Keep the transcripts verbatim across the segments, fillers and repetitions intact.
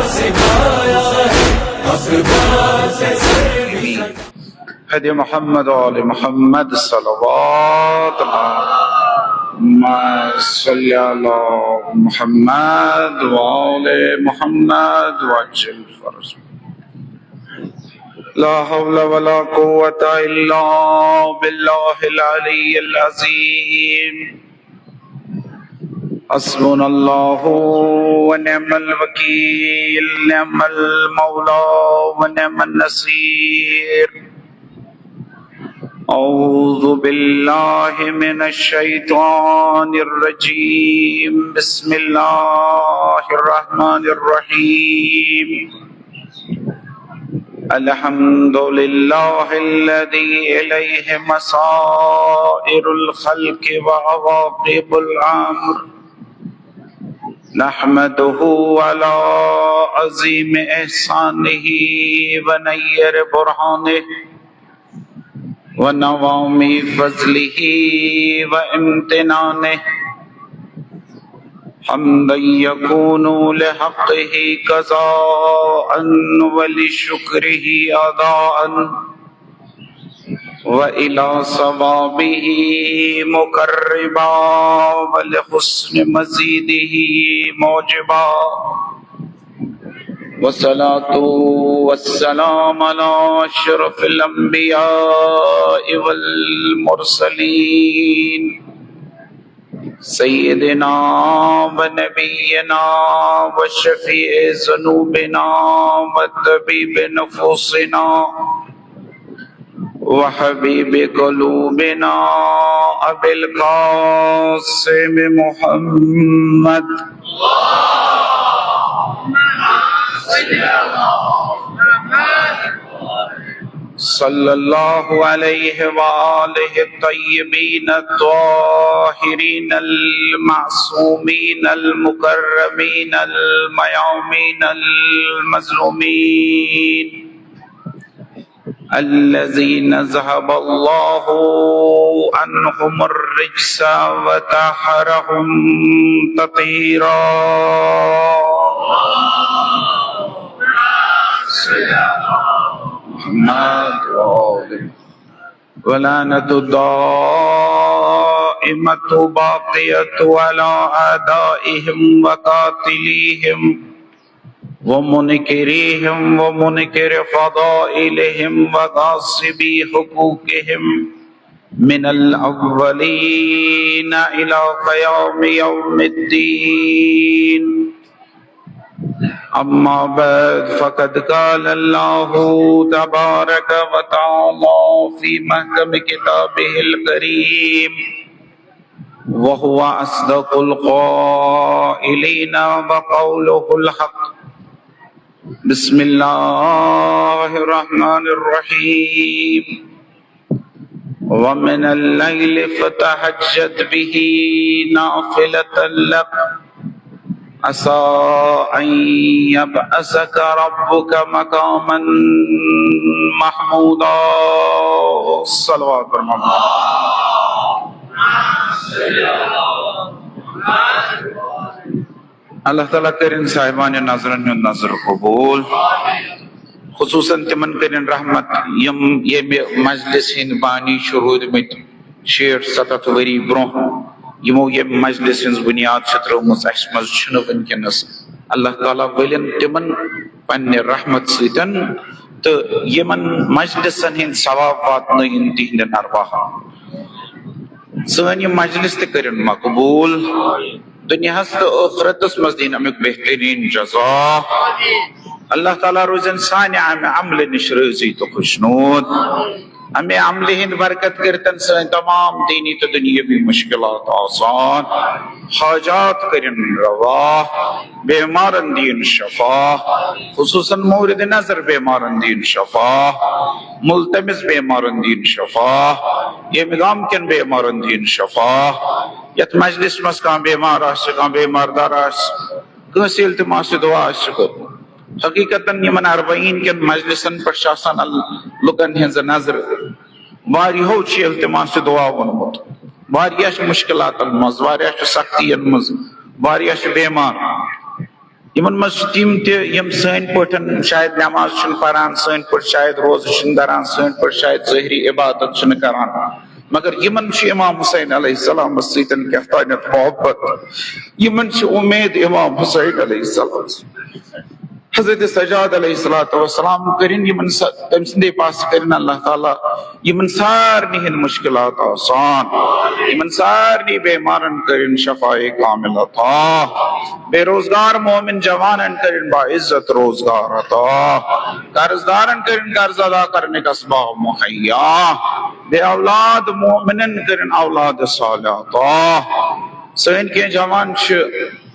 سکھایا ہے، حق بات ہے سر بھی۔ حد محمد و آل محمد صلوات۔ اللهم صل على محمد وآل محمد وعجل فرج۔ لا حول ولا قوة إلا بالله العلي العظيم۔ حسبنا الله ونعم الوكيل، نعم المولى ونعم النصير۔ أعوذ بالله من الشيطان الرجيم، بسم الله الرحمن الرحيم۔ الحمد لله الذي إليه مصائر الخلق وعواقب الأمر، نحمده على عظيم إحسانه ونير برهانه ونوامي فضله وامتنانه، حمدا يكون لحقه قضاء ولشكره أداء، وإلى ثوابه مقربا ولحسن مزيده موجبا، والصلاة والسلام على أشرف الأنبياء والمرسلين، سيدنا ونبينا وشفيع ذنوبنا وطبيب نفوسنا وحبيب قلوبنا أبي القاسم محمد صلى الله عليه وآله الطيبين الطاهرين المعصومين المكرمين الميامين المظلومين، الذين ذهب الله عنهم الرجس وطهرهم تطهيرا. محمد وآل ولعنة دائمة باقية على أعدائهم وقاتليهم ومنكريهم ومنكر فضائلهم وغاصبي حقوقهم من الأولين إلى قيام يوم الدين. أما بعد، فقد قال الله تبارك وتعالى في محكم كتابه الكريم، وهو أصدق القائلين وقوله الحق. بسم الله الرحمن الرحيم. ومن الليل فتهجد به نافلة لك عسى أن يبعثك ربك مقاما محمودا. صلوات برمم. اللہ تعالیٰ کٔرِن صاحبانِ نظرن ہُنٛد نظر قبول۔ خصوصاً تِمن کٔرِن رحمت یِم ییٚمہِ مجلس ہٕنٛدۍ بانی چھِ روٗدمٕتۍ شیٹھ ستتھ ؤری برونٛہہ، یِمو ییٚمہِ مجلس ہٕنٛز بُنیاد چھِ ترٲومٕژ، اَسہِ منٛز چھِنہٕ وٕنکیٚنَس۔ اللہ تعالیٰ ؤلِن تِمن پننہِ رحمت سۭتۍ تہٕ یِمن مجلسن ہٕنٛدۍ ثواب واتنٲیِن تِہنٛدٮ۪ن ارواحن۔ سٲنۍ یہِ مجلس تہِ کٔرِن مقبول، دُنیاہس تہٕ ٲخرتس منٛز دِن امیُک بہتریٖن جزا۔ اللہ تعالیٰ روزن سانہِ امہِ عملہِ نِش رٲضی تہٕ خۄشنود۔ امہِ عملہِ ہٕنٛدۍ برکت کٔرتن سٲنۍ تمام دینی تہٕ دُنیٲوی مشکلات آسان، حاجات کٔرِن روا، بیمارن دِن شفا، خصوصاً مورد نظر بیمارن دِن شفا، ملتمس بیمارن دِن شفا، ییٚمہِ گام کٮ۪ن بیمارن دِن شفا، یتھ مجلس منٛز کانٛہہ بیمار آسہِ، کانٛہہ بیمار دار آسہِ، کٲنٛسہِ ییٚلہِ تہِ ماسہِ دعا آسہِ کوٚرمُت۔ حقیقتاً یِمن اربعین کٮ۪ن مجلسن پٮ۪ٹھ چھِ آسان ال-، لُکن ہٕنٛز نظر۔ واریاہو چھِ التماس دعا ووٚنمُت، واریاہ چھِ مشکلاتن منٛز، واریاہ چھِ سختین منٛز، واریاہ چھِ بیمار۔ یِمن منٛز چھِ تِم تہِ یِم سٲنۍ پٲٹھۍ شاید نماز چھِنہٕ پران، سٲنۍ پٲٹھۍ شاید روزٕ چھِنہٕ دَران، سٲنۍ پٲٹھۍ شاید ظٲہری عبادت چھِنہٕ کران، مگر یِمن چھُ امام حسین علیہ السلامس سۭتۍ کیٛاہ تانٮ۪تھ محبت، یِمن چھِ امید امام حسین علیہ السلام۔ حضرت سجاد علیہ الصلوۃ والسلام کٔرِن یِمن س-، تٔمۍ سٕنٛدے پاسہٕ کٔرِن اللہ تعالیٰ یِمن سارنٕے ہٕنٛدۍ مُشکِلات آسان، یِمن سارنٕے بیمارن کٔرِن شفاء کامل عطا، بے روزگار مومن جوانن کٔرِن باعزت روزگار عطا، قرض دارن کٔرِن قرض ادا کرنٕکۍ اسباب مہیا، بے اولاد مومنن کٔرِن اولاد صالح عطا۔ سٲنۍ کینٛہہ جوان چھِ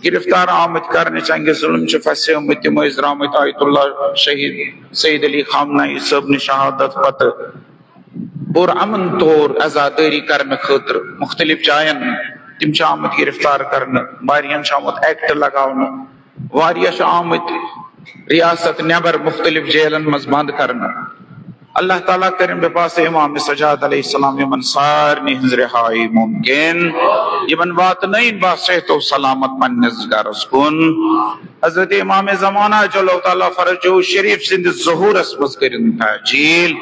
گرفتار آمٕتۍ کرنہٕ، چنگہِ ظلم چھِ پھسیمٕتۍ، تِم ٲسۍ درامٕتۍ آیت اللہ شہید سید علی خامنائی صٲبنہِ شہادت پتہٕ پُرامن طور عزادٲری کرنہٕ خٲطرٕ مختلف جاین۔ تِم چھِ آمٕتۍ گرفتار کرنہٕ، واریاہن چھُ آمُت ایکٹ لگاونہٕ، واریاہ چھِ آمٕتۍ ریاست نٮ۪بر مختلف جیلن منٛز بند کرنہٕ۔ اللہ تعالیٰ کٔرِن بے پاس امام سجاد علیہ السلام یِمن سارنٕے ہٕنٛز رہایی ممکن، یِمن واتنٲیِن باصحت و سلامت پننِس گرس کُن۔ حضرت امام زمانہ جل تعالیٰ فرجہ شریف سٕنٛدِس ظہورس منٛز کٔرِن تحجیل،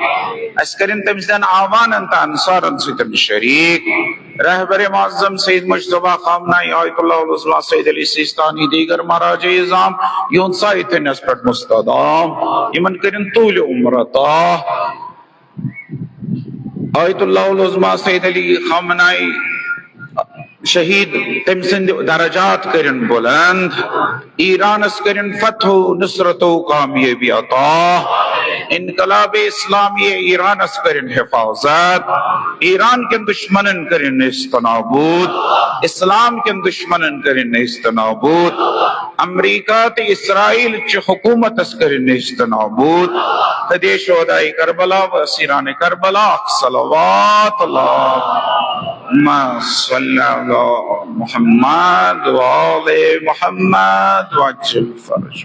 اسہِ کٔرِن تٔمۍ سٕنٛدٮ۪ن اعوانن تہٕ انصارن سۭتۍ شریک۔ رہبر معظم سید مجتبیٰ خامنائی آیت اللہ العظمیٰ سید علی سیستانی دیگر مراجع عظام یِہُنٛد سایہِ تھٲینس پٮ۪ٹھ مستدام، یِمن کٔرِن طول عمر عطا۔ آیت اللہ العظمیٰ سید علی خامنائی شہید، تٔمۍ سٕنٛدۍ درجات کٔرِن بلند، ایرانس کٔرِن فتح و نصرت و کامیٲبی عطا، انقلاب اسلامی ایرانس کٔرِن حفاظت، ایران کٮ۪ن دشمنن کٔرِن نیست نابود، اسلام کٮ۪ن دشمنن کٔرِن نیست نابود، امریکہ تہٕ اسرائیل چہِ حکومتس کٔرِن نیست نابود، خدے شہداء کربلا و اسیران کربلا صلوات، اللہم صل علی محمد و آل محمد وعجل فرج۔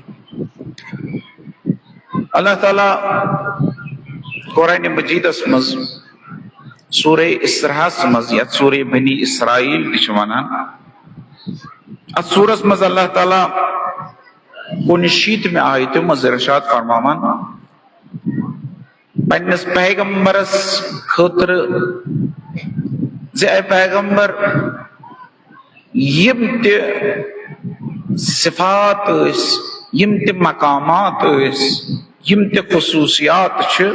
اللہ تعالیٰ قرآن مجیدس منٛز سورہ اسراء ہس منٛز، یتھ سورہ بنی اسرائیل تہِ چھِ ونان، اتھ سورس منٛز اللہ تعالیٰ کُنہِ شیٖتمہِ آیتہِ منٛز ارشاد فرماوان، پننِس پیغمبرس خٲطرٕ زِ اے پیغمبر، یِم تہِ صفات ٲسۍ، یِم تہِ مقامات ٲسۍ، یِم تہِ خصوٗصیات چھِ،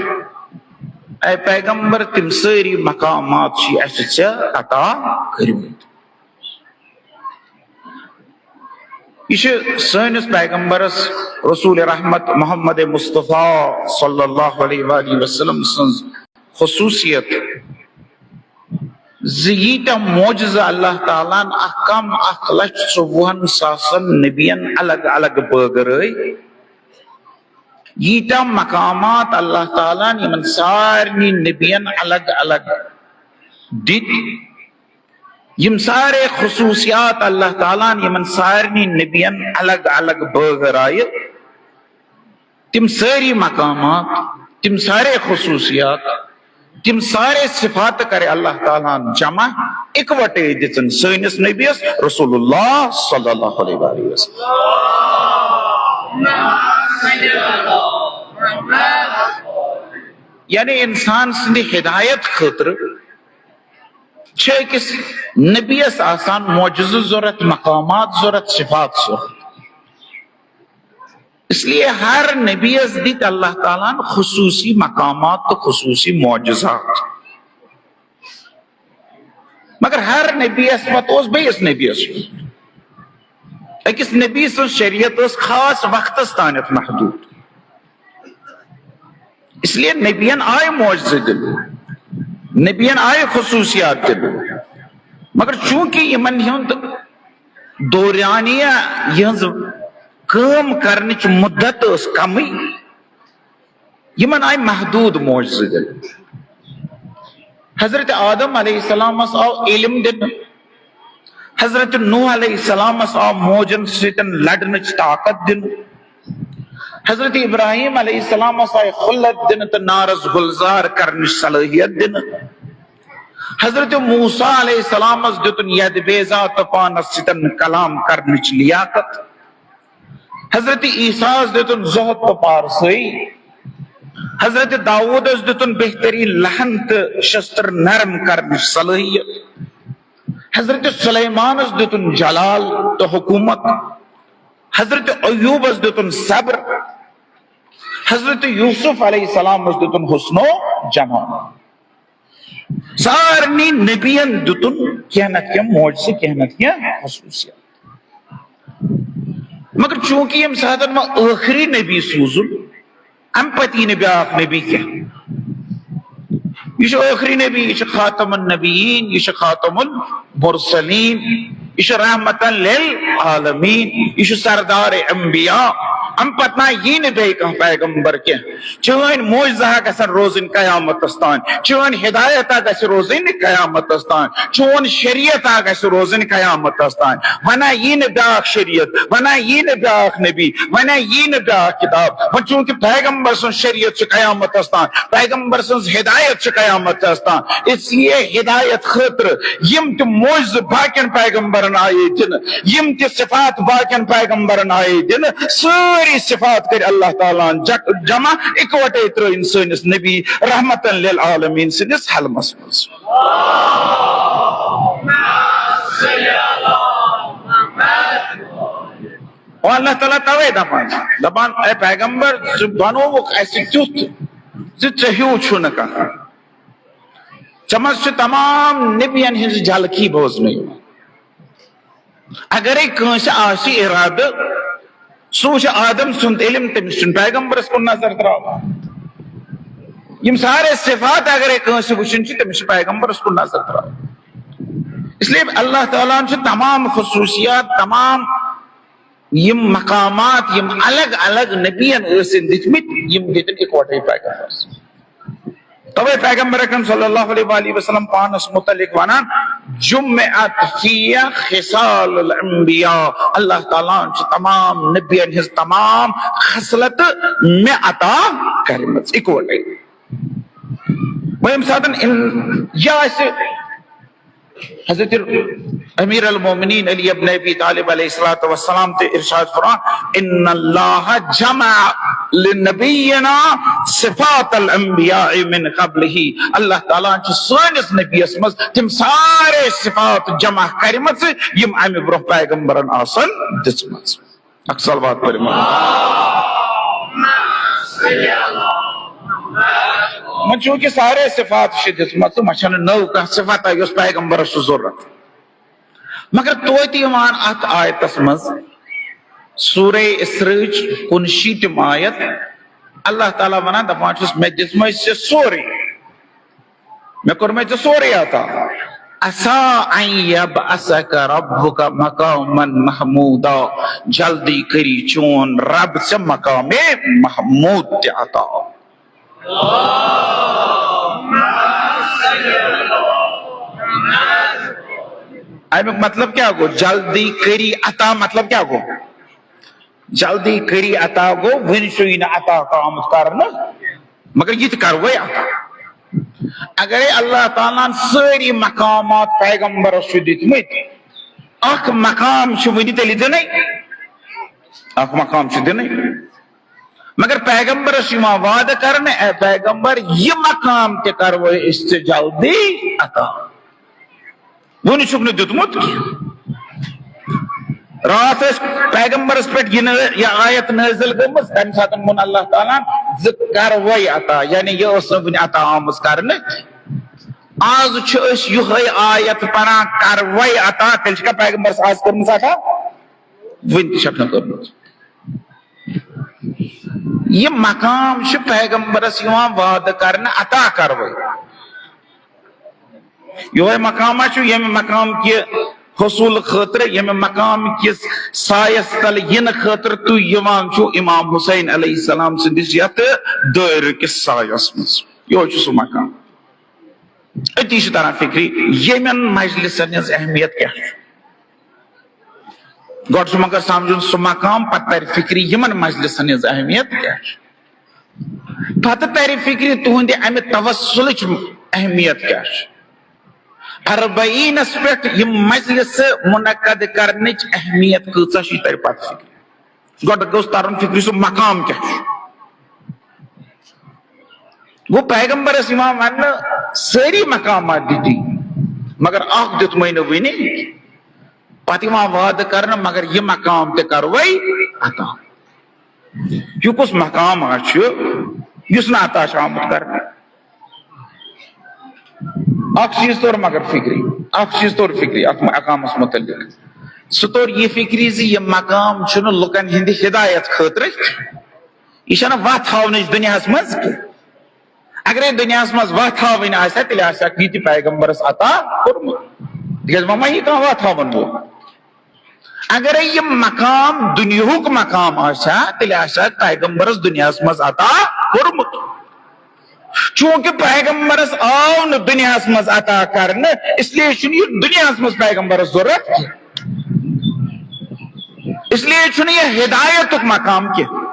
اے پیغمبر، تِم سٲری مقامات چھِ اَسہِ ژےٚ عطا کٔرمٕتۍ۔ یہِ چھِ سٲنِس پیغمبرس رسول رحمت محمد مصطفیٰ صلی اللہ علیہ وآلہ وسلم سٕنٛز خصوٗصیت زِ ییٖتیٛاہ معجزٕ اللہ تعالیٰ ہن اکھ کم اکھ لچھ ژوٚوُہن ساسن نبین الگ الگ بٲگرٲے، ییٖتیٛاہ مقامات اللہ تعالیٰ ہن یِمن سارنٕے نبین الگ الگ دِتۍ، یِم سارے خصوٗصیات اللہ تعالیٰ ہن یِمن سارنٕے نبین الگ الگ بٲگرایہِ، تِم سٲری مقامات، تِم سارے خصوٗصیات، تِم سارے صفات کرے اللہ تعالیٰ ہن جمع، اِکوٹے دِژٕن سٲنِس نبیَس رسول اللہ صلی اللہ علیہ وآلہ وسلم۔ یعنی انسان سٕنٛدِ ہدایت خٲطرٕ چھِ أکِس نبیَس آسان معجزٕ ضوٚرتھ، مقامات ضوٚرتھ، صفات ضوٚرتھ۔ اس لیے ہر نبیَس دِتۍ اللہ تعالیٰ ہن خصوٗصی مقامات تہٕ خصوٗصی معجزات۔ مگر ہر نبیَس پتہٕ اوس بیٚیِس نبیَس۔ أکِس نبی سٕنٛز شریعت ٲس خاص وقتس تانٮ۪تھ محدوٗد۔ اس لیے نبین آیہِ معجزٕ دِنہٕ، نبین آیہِ خصوٗصیات دِنہٕ، مگر چوٗنٛکہِ یِمن ہُنٛد دورانیہ یِہٕنٛز کٲم کرنٕچ مُدت ٲس کمٕے، یِمن آیہِ محدوٗد معجزٕ دِنہٕ۔ حضرت آدم علیہ السلامس آو علم دِنہٕ، حضرت نوح علیہ السلامس آو موجن سۭتۍ لڑنٕچ طاقت دِنہٕ، حضرت ابراہیم علیہ السلامس آیہِ خلت دِنہٕ تہٕ نارس گلزار کرنٕچ صلٲحیت دِنہٕ، حضرت موسیٰ علیہ السلامس دِتُن یدِ بیضا تہٕ پانس سۭتۍ کلام کرنٕچ لیاقت۔ حضرت عیسیٰ ہس دیُتن زہد تہٕ پارسٲیی۔ حضرت داوودس دیُتن بہترین لہن تہٕ شستر نرم کرنٕچ صلٲحیت۔ حضرت سلیمانس دیُتن جلال تہٕ حکومت۔ حضرت ایوبس دیُتن صبر۔ حضرت یوسف علیہ السلامس دیُتن حسن و جمال۔ سارنٕے نبین دیُتن کینٛہہ نتہٕ کینٛہہ معجزٕ، کینٛہہ نتہٕ کینٛہہ خصوصیت۔ مگر چونکہ ییٚمہِ ساتن وۄنۍ ٲخری نبی سوٗزُن، امہِ پتہٕ یی نہٕ بیٛاکھ نبی کینٛہہ۔ یہِ چھُ ٲخری نبی، یہِ چھُ خاتم النبیین، یہِ چھُ خاتم المرسلین، یہِ چھُ رحمتن للعالمین، یہِ چھُ سردار انبیاء۔ امہِ پتہٕ نہ یی نہٕ بیٚیہِ کانٛہہ پیغمبر کینٛہہ۔ چٲنۍ معجزہ ہا گژھن روزٕنۍ قیامتس تام، چٲنۍ ہدایت ہا گژھِ روزٕنۍ قیامتس تام، چون شریعت ہا گژھِ روزٕنۍ قیامتس تام۔ وۄنۍ ہا یی نہٕ بیٛاکھ شریعت، وۄنۍ ہا یی نہٕ بیٛاکھ نبی، وۄنۍ ہا یی نہٕ بیٛاکھ کتاب۔ وۄنۍ چونکہ پیغمبر سٕنٛز شریعت چھِ قیامتس تام، پیغمبر سٕنٛز ہدایت چھِ قیامتس تام، اس لیے ہدایت خٲطرٕ یِم تہِ معجزٕ باقین پیغمبرن آیے دِنہٕ، یِم تہِ صفات باقین پیغمبرن آیے دِنہٕ، سٲری صفات کٔرۍ اللہ تعالیٰ ہن جک-، جمع، اکوٹے ترٲوِن سٲنِس نبی رحمتن للعالمین سٕنٛدِس حلمس منٛز۔ اور اللہ تعالیٰ توے دپان، دپان، اے پیغمبر، ژٕ بنووُکھ اسہِ تیُتھ زِ ژےٚ ہیوٗ چھُنہٕ کانٛہہ۔ ژےٚ منٛز چھِ تمام نبین ہٕنٛز جھلکی بوزنہٕ یِوان۔ اگرے کٲنٛسہِ آسہِ ارادٕ، سُہ وٕچھِ آدم سُنٛد علم، تٔمِس چھُنہٕ پیغمبرس کُن نظر تراوان۔ یِم سارے صفات اگرے کٲنٛسہِ وٕچھِنۍ چھِ، تٔمِس چھِ پیغمبرس کُن نظر تراوان۔ اس لیے اللہ تعالیٰ ہن چھِ تمام خصوصیات، تمام یِم مقامات، یِم الگ الگ نبین ٲسِن دِتمٕتۍ، یِم دِتِن اکوٹے پیغمبرس۔ توے پیغمبر اکرم صلی اللہ علیہ وآلہ وسلم پانس متعلق ونان، "جمعت فی خصال الانبیاء"، اللہ تعالیٰ ہن چھِ تمام نبین ہٕنٛز تمام خصلت مےٚ عطا کرِمٕژ اکوٹے۔ وۄنۍ ییٚمہِ ساتن ان-، یہِ آسہِ حضرت امیر المومنین علی ابن ابی طالب علیہ الصلوۃ والسلام تہِ ارشاد فرمان، "ان اللہ جمع لنبینا صفات الانبیاء من قبلہ"، اللہ تعالیٰ ہن چھِ سٲنِس نبیس منٛز تِم سارے صفات جمع کرِمژٕ یِم امہِ برونٛہہ پیغمبرن آسن دِژمژٕ۔ اکھ صلوات پٔرِو۔ وۄنۍ چونکہ سارے صفات چھِ دِژمژٕ، وۄنۍ چھنہٕ نٔو کانٛہہ صفت یۄس پیغمبرس چھُ ضروٗرت۔ مگر توتہِ یِوان اتھ آیتس منٛز، سورہ اسرائچ کُنشیٖتِم آیت، اللہ تعالیٰ ونان، دپان چھُس، مےٚ دِژمے ژےٚ سورُے، مےٚ کوٚرمے ژےٚ سورُے عطا۔ عسیٰ ان یبعثک ربک مقاما محمودا، جلدی کری چون رب ژےٚ مقام محمود تہِ عطا۔ امیُک مطلب کیٛاہ گوٚو؟ جلدی کری عطا مطلب کیٛاہ گوٚو؟ جلدی کری عطا گوٚو، وُنہِ چھُ یہِ نہٕ عطا آمُت کرنہٕ، مگر یہِ تہِ کروے عطا۔ اگرے اللہ تعالیٰ ہن سٲری مقامات پیغمبرس چھِ دِتمٕتۍ، اکھ مقام چھُ وُنہِ تیٚلہِ دِنٕے، اکھ مقام چھُ دِنٕے۔ مگر پیغمبرس چھُ یِوان وعدٕ کرنہٕ، اے پیغمبر، یہِ مقام تہِ کروے أسۍ ژےٚ جلدی عطا۔ وُنہِ چھُکھ نہٕ دیُتمُت کینٛہہ۔ راتھ ٲس پیغمبرس پٮ۪ٹھ یہِ نٲ-، یہِ آیت نٲزِل گٔمٕژ، تَمہِ ساتہٕ ووٚن اللہ تعالیٰ ہن، "ژٕ کر وۄنۍ عطا"، یعنی یہِ ٲس نہٕ وُنہِ عطا آمٕژ کرنہٕ۔ آز چھِ أسۍ یِہوٚے آیت پران، "کر وۄنۍ عطا"، تیٚلہِ چھکھا پیغمبرس آز کٔرمٕژ عطا؟ وُنہِ تہِ چھکھ نہٕ کٔرمٕژ۔ یہِ مقام چھُ پیغمبرس یِوان وعدٕ کرنہٕ، عطا کروے۔ یِہوٚے مقامہ چھُ، ییٚمہِ مقام کہِ حصوٗل خٲطرٕ، ییٚمہِ مقام کِس سایس تل یِنہٕ خٲطرٕ تُہۍ یِوان چھِو امام حسین علیہ السلام سٕنٛدِس یتھ دٲیرٕ کِس سایس منٛز۔ یِہوٚے چھُ سُہ مقام۔ أتی چھُ تران فکرِ، ییٚمٮ۪ن مجلسن ہٕنٛز اہمیت کیٛاہ چھِ۔ گۄڈٕ چھُ مگر سمجھُن سُہ مقام، پتہٕ ترِ فکرِ یِمن مجلسن ہٕنٛز اہمیت کیٛاہ چھِ۔ پتہٕ ترِ فکرِ تُہنٛدِ امہِ توسلٕچ اہمیت کیٛاہ چھِ۔ اربعینس پٮ۪ٹھ یِم مجلسہٕ منعقد کرنٕچ اہمیت کۭژاہ چھِ، یہِ ترِ پتہٕ فکرِ۔ گۄڈٕ گوٚژھ ترُن فِکرِ سُہ مقام کیٛاہ چھُ۔ گوٚو پیغمبرس یِوان وننہٕ سٲری مقامات دِتی، مگر اکھ دیُتمَے نہٕ وُنہِ۔ پتہٕ یِوان وعدٕ کرنہٕ، مگر یہِ مقام تہِ کروے عطا۔ یہِ کُس مقام آ چھُ یُس نہٕ عطا چھُ آمُت کرنہٕ؟ اکھ چیٖز توٚر مگر فِکرِ، اکھ چیٖز توٚر فِکرِ اتھ مقامس مُتعلق۔ سُہ توٚر یہِ فِکرِ زِ یہِ مقام چھُنہٕ لُکن ہٕنٛدِ ہدایت خٲطرٕ، یہِ چھنہٕ وتھ ہاونٕچ دُنیاہس منٛز کینٛہہ۔ اگرے دُنیاہس منٛز وتھ ہاوٕنۍ آسہِ ہا، تیٚلہِ آسہِ ہا یہِ تہِ پیغمبرس عطا کوٚرمُت۔ تِکیازِ وۄنۍ ما یی کانٛہہ وتھ ہاوَن وول؟ اگرے یہِ مقام دُنیاہُک مقام آسہِ ہا، تیٚلہِ آسہِ ہا پیغمبرس دُنیاہس منٛز عطا کوٚرمُت۔ چوٗنٛکہِ پیغمبرس آو نہٕ دُنیاہس منٛز عطا کرنہٕ، اس لیے چھُنہٕ یہِ دُنیاہس منٛز پیغمبرس ضروٗرت کینٛہہ۔ اس لیے چھُنہٕ یہِ ہدایتُک مقام کینٛہہ۔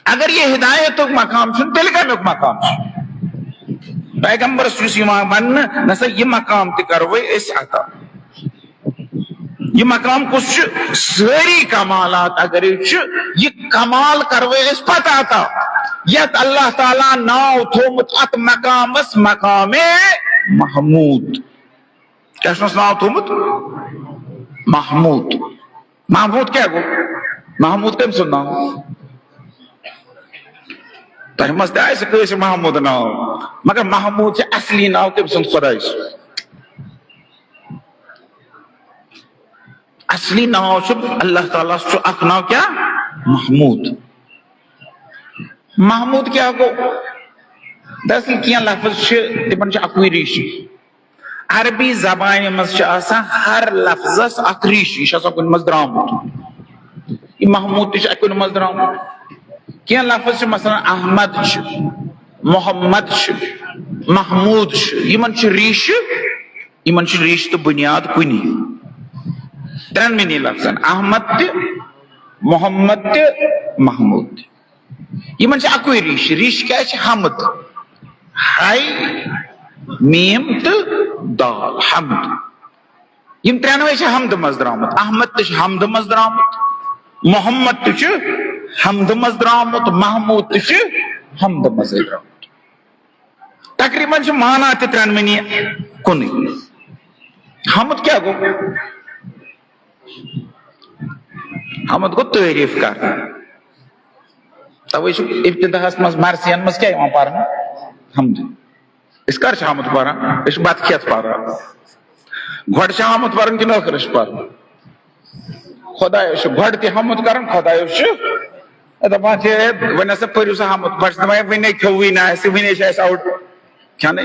اگر یہِ ہدایتُک مقام چھُنہٕ، تیٚلہِ کمیُک مقام چھُ؟ پیغمبرس یُس یِوان وننہٕ، نہ سا یہِ مقام تہِ کروے أسۍ عطا۔ یہِ مقام کُس چھُ؟ سٲری کمالات اگر یہِ چھُ، یہِ کمال کروے أسۍ پتہٕ عطا، یتھ اللہ تعالیٰ ناو تھوٚومُت اتھ مقامس مقام محمود۔ کیٛاہ چھُس ناو تھوٚومُت؟ محمود۔ محمود کیٛاہ گوٚو؟ محمود کٔمۍ سُنٛد ناو؟ تۄہہِ منٛز تہِ آسہِ کٲنٛسہِ محمود ناو، مگر محمود چھُ اصلی ناو کٔمۍ سُنٛد؟ خۄداے سُنٛد۔ اصلی ناو چھُ اللہ تعالیٰ ہس چھُ اکھ ناو کیٛاہ؟ محمود۔ محمود کیٛاہ گوٚو؟ دراصل کینٛہہ لفظ چھِ، تِمن چھُ اکُے ریٖشہٕ۔ عربی زبانہِ منٛز چھِ آسان ہر لفظس اکھ ریٖشہٕ، یہِ چھُ آسان کُنہِ منٛز درٛامُت۔ یہِ محمود تہِ چھُ اکہِ کُنہِ منٛز درٛامُت۔ کینٛہہ لفظ چھِ، مثلاً احمد چھُ، محمد چھُ، محمود چھُ، یِمن چھِ ریٖشہٕ، یِمن چھِ ریٖشہٕ تہٕ بُنیاد کُنی۔ ترٛٮ۪ن معنی لفظن، احمد تہِ، محمد تہِ، محمود تہِ۔ یِمن چھِ اکُے ریٖشہٕ۔ ریٖشہٕ کیٛاہ چھِ؟ حمد۔ ہاے، میٖم تہٕ دال، حمد۔ یِم ترٛٮ۪نوَے چھِ حمدٕ منٛز درٛامٕتۍ۔ احمد تہِ چھُ حمدٕ منٛز درٛامُت، محمد تہِ چھُ حمدٕ منٛز درٛامُت، محمود تہِ چھُ حمدٕ منٛزٕے درٛامُت۔ تقریباً چھِ معنہ تہِ ترٛٮ۪ن معنی کُنُے۔ حمد کیٛاہ گوٚو؟ حمد گوٚو تعریٖف کرُن۔ توے چھُ ابتداہس منٛز مرثین منٛز کیٛاہ یِوان پرنہٕ؟ حمد۔ أسۍ کر چھِ حمد پران؟ أسۍ چھِ بتہٕ کھٮ۪تھ پران۔ گۄڈٕ چھِ حمد پران کِنہٕ ٲخرس چھِ پران؟ خۄدایس چھُ گۄڈٕ تہِ حمد کران، خۄدایس چھُ دپان چھِ، "ہے، وۄنۍ ہسا پٔرِو سا حمد۔" پتہٕ چھِ دپان، "ہے، وُنے کھیوٚوٕے نہٕ اَسہِ، وُنے چھِ اَسہِ آوُٹ کھٮ۪نٕے۔"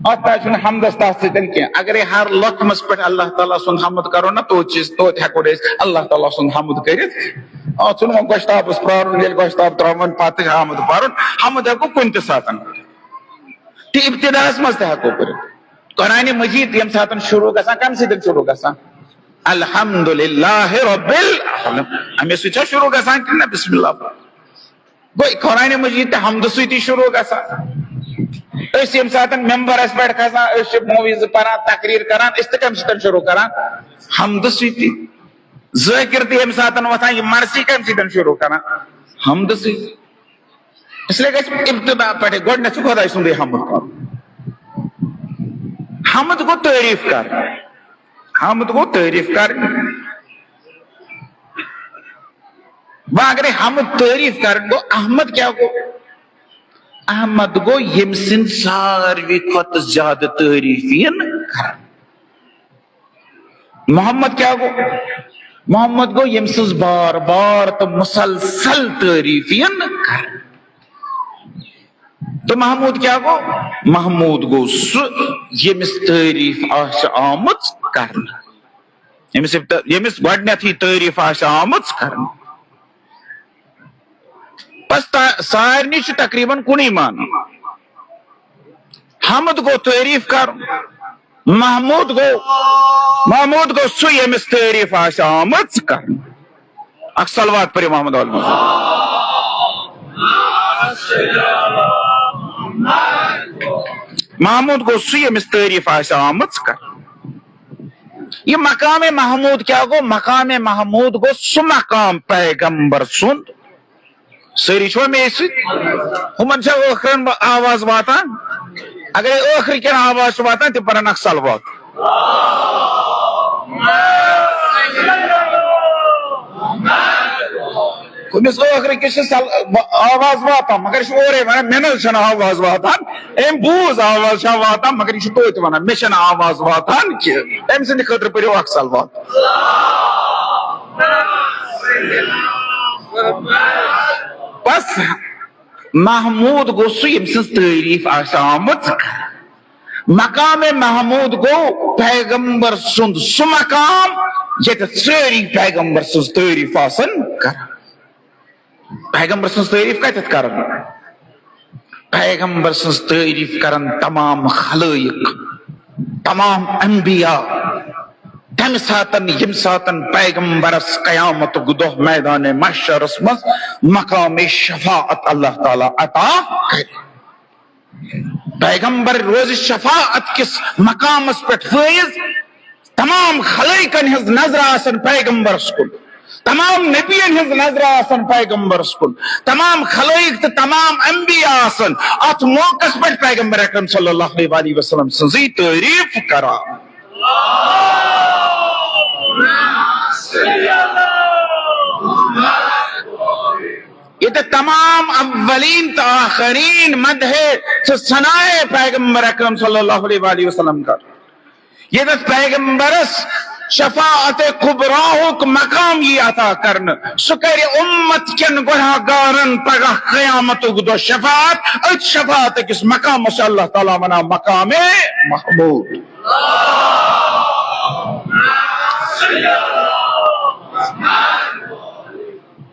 اتھ تہِ چھُنہٕ حمدس تتھ سۭتۍ کینٛہہ۔ اگرے ہر لۄکمس پٮ۪ٹھ اللہ تعالیٰ سُنٛد حمد کرو نا، توتہِ چھِ أسۍ، توتہِ ہٮ۪کو نہٕ أسۍ اللہ تعالیٰ سُنٛد حمد کٔرِتھ۔ اتھ چھُنہٕ وۄنۍ گۄشتابس پرارُن، ییٚلہِ گۄشتاب ترٛاوان پتہٕ چھِ حمد پرُن۔ حمد ہٮ۪کو کُنہِ تہِ ساتن کٔرِتھ۔ تہِ ابتداہس منٛز تہِ ہٮ۪کو کٔرِتھ۔ قرآنِ مجیٖد ییٚمہِ ساتن شروع گژھان، کمہِ سۭتۍ شروع گژھان؟ الحمدللہ رب العالمین۔ اَمے سۭتۍ چھا شروع گژھان کِنہٕ نہ؟ بسم اللہ۔ گوٚو قرآنِ مجیٖد تہِ حمدٕ سۭتی شروع گژھان۔ أسۍ ییٚمہِ ساتن ممبرس پٮ۪ٹھ کھسان، أسۍ چھِ موعظہٕ پران، تقریر کران، أسۍ تہِ کمہِ سۭتۍ شروع کران؟ حمدٕ سۭتی۔ ذٲکر تہِ ییٚمہِ ساتن وۄتھان، یہِ مرثی کمہِ سۭتۍ شروع کران؟ حمدٕ سۭتۍ۔ اس لیے گژھِ ابتدا پٮ۪ٹھے گۄڈٕنیتھ چھُ خۄداے سُنٛدُے حمد کرُن۔ حمد گوٚو تعریٖف کرٕنۍ۔ حمد گوٚو تعریٖف کرٕنۍ۔ وۄنۍ اگرے حمد تعریٖف کرٕنۍ گوٚو، احمد کیٛاہ گوٚو؟ احمد گوٚو ییٚمہِ سٕنٛز ساروی کھۄتہٕ زیادٕ تعریٖف یِن کرنہٕ۔ محمد کیٛاہ گوٚو؟ محمد گوٚو ییٚمہِ سٕنٛز بار بار تہٕ مسلسل تعریٖف یِن کرنہٕ۔ تہٕ محمود کیٛاہ گوٚو؟ محمود گوٚو سُہ ییٚمِس تعریٖف آسہِ آمٕژ کرنہٕ، ییٚمِس ابت-، ییٚمِس گۄڈٕنیتھٕے تعریٖف آسہِ آمٕژ کرنہٕ۔ بس تا-، سارنٕے چھُ تقریباً کُنُے معنی۔ حمد گوٚو تعریٖف کرُن، محمود گوٚو، محمود گوٚو سُہ ییٚمِس تعریٖف آسہِ آمٕژ کرنہٕ۔ اکھ صلوات پٔرِو محمد عالمس۔ محمود گوٚو سُہ ییٚمِس تعریٖف آسہِ آمٕژ کرنہٕ۔ یہِ مقام محمود کیٛاہ گوٚو؟ مقام محمود گوٚو سُہ مقام پیغمبر سُنٛد۔ سٲری چھِوا مےٚ سۭتۍ؟ ہُمن چھا ٲخرن آواز واتان؟ اگرے ٲخرٕ کٮ۪ن آواز چھِ واتان، تِم پرن اکھ صلوات۔ کُنِس ٲخرٕ کِس چھِ سل-، آواز واتان، مگر یہِ چھُ اورے ونان، مےٚ نہ حظ چھنہٕ آواز واتان۔ أمۍ بوٗز آواز چھا واتان، مگر یہِ چھُ توتہِ ونان، مےٚ چھنہٕ آواز واتان کینٛہہ۔ أمۍ سٕنٛدِ خٲطرٕ پٔرِو اکھ صلوات۔ بس، محمود گوٚو سُہ، ییٚمۍ سٕنٛز تعریٖف آسہِ آمٕژ کرنہٕ۔ مقام محمود گوٚو پیغمبر سُنٛد سُہ مقام، ییٚتٮ۪تھ سٲری پیغمبر سٕنٛز تعریٖف آسن کران۔ پیغمبر سٕنٛز تعریٖف کتٮ۪تھ کرن؟ پیغمبر سٕنٛز تعریٖف کرن تمام خلٲیق، تمام انبیاء۔ تمہِ ساتن، ییٚمہِ ساتن پیغمبرس قیامتُک دۄہ میدان محشرس منٛز مقام شفاعت اللہ تعالیٰ عطا کرِ۔ پیغمبر روزِ شفاعت کِس مقامس پٮ۪ٹھ فٲیز۔ تمام خلٲیقن ہٕنٛز نظرٕ آسن پیغمبرس کُن، تمام نبین ہٕنٛز نظرٕ آسن پیغمبرس کُن، تمام خلٲیق تہٕ تمام انبیاء آسن اتھ موقعس پٮ۪ٹھ پیغمبر اکرم صلی اللہ علیہ وآلہ وسلم سٕنٛزٕے تعریٖف کران۔ ییٚتہِ تمام اولین تہٕ آخرین مدحِ تہٕ ثنائے پیغمبر اکرم صلی اللہ علیہ وآلہ وسلم کر، ییٚتٮ۪تھ پیغمبرس شفاعت کبراہُک مقام یی عطا کرنہٕ، سُہ کرِ اُمت کٮ۪ن گۄناہگارن پگاہ قیامتُک دۄہ شفاعت۔ أتھۍ شفاعت کِس مقامس چھُ اللہ تعالیٰ ونان مقام محمود۔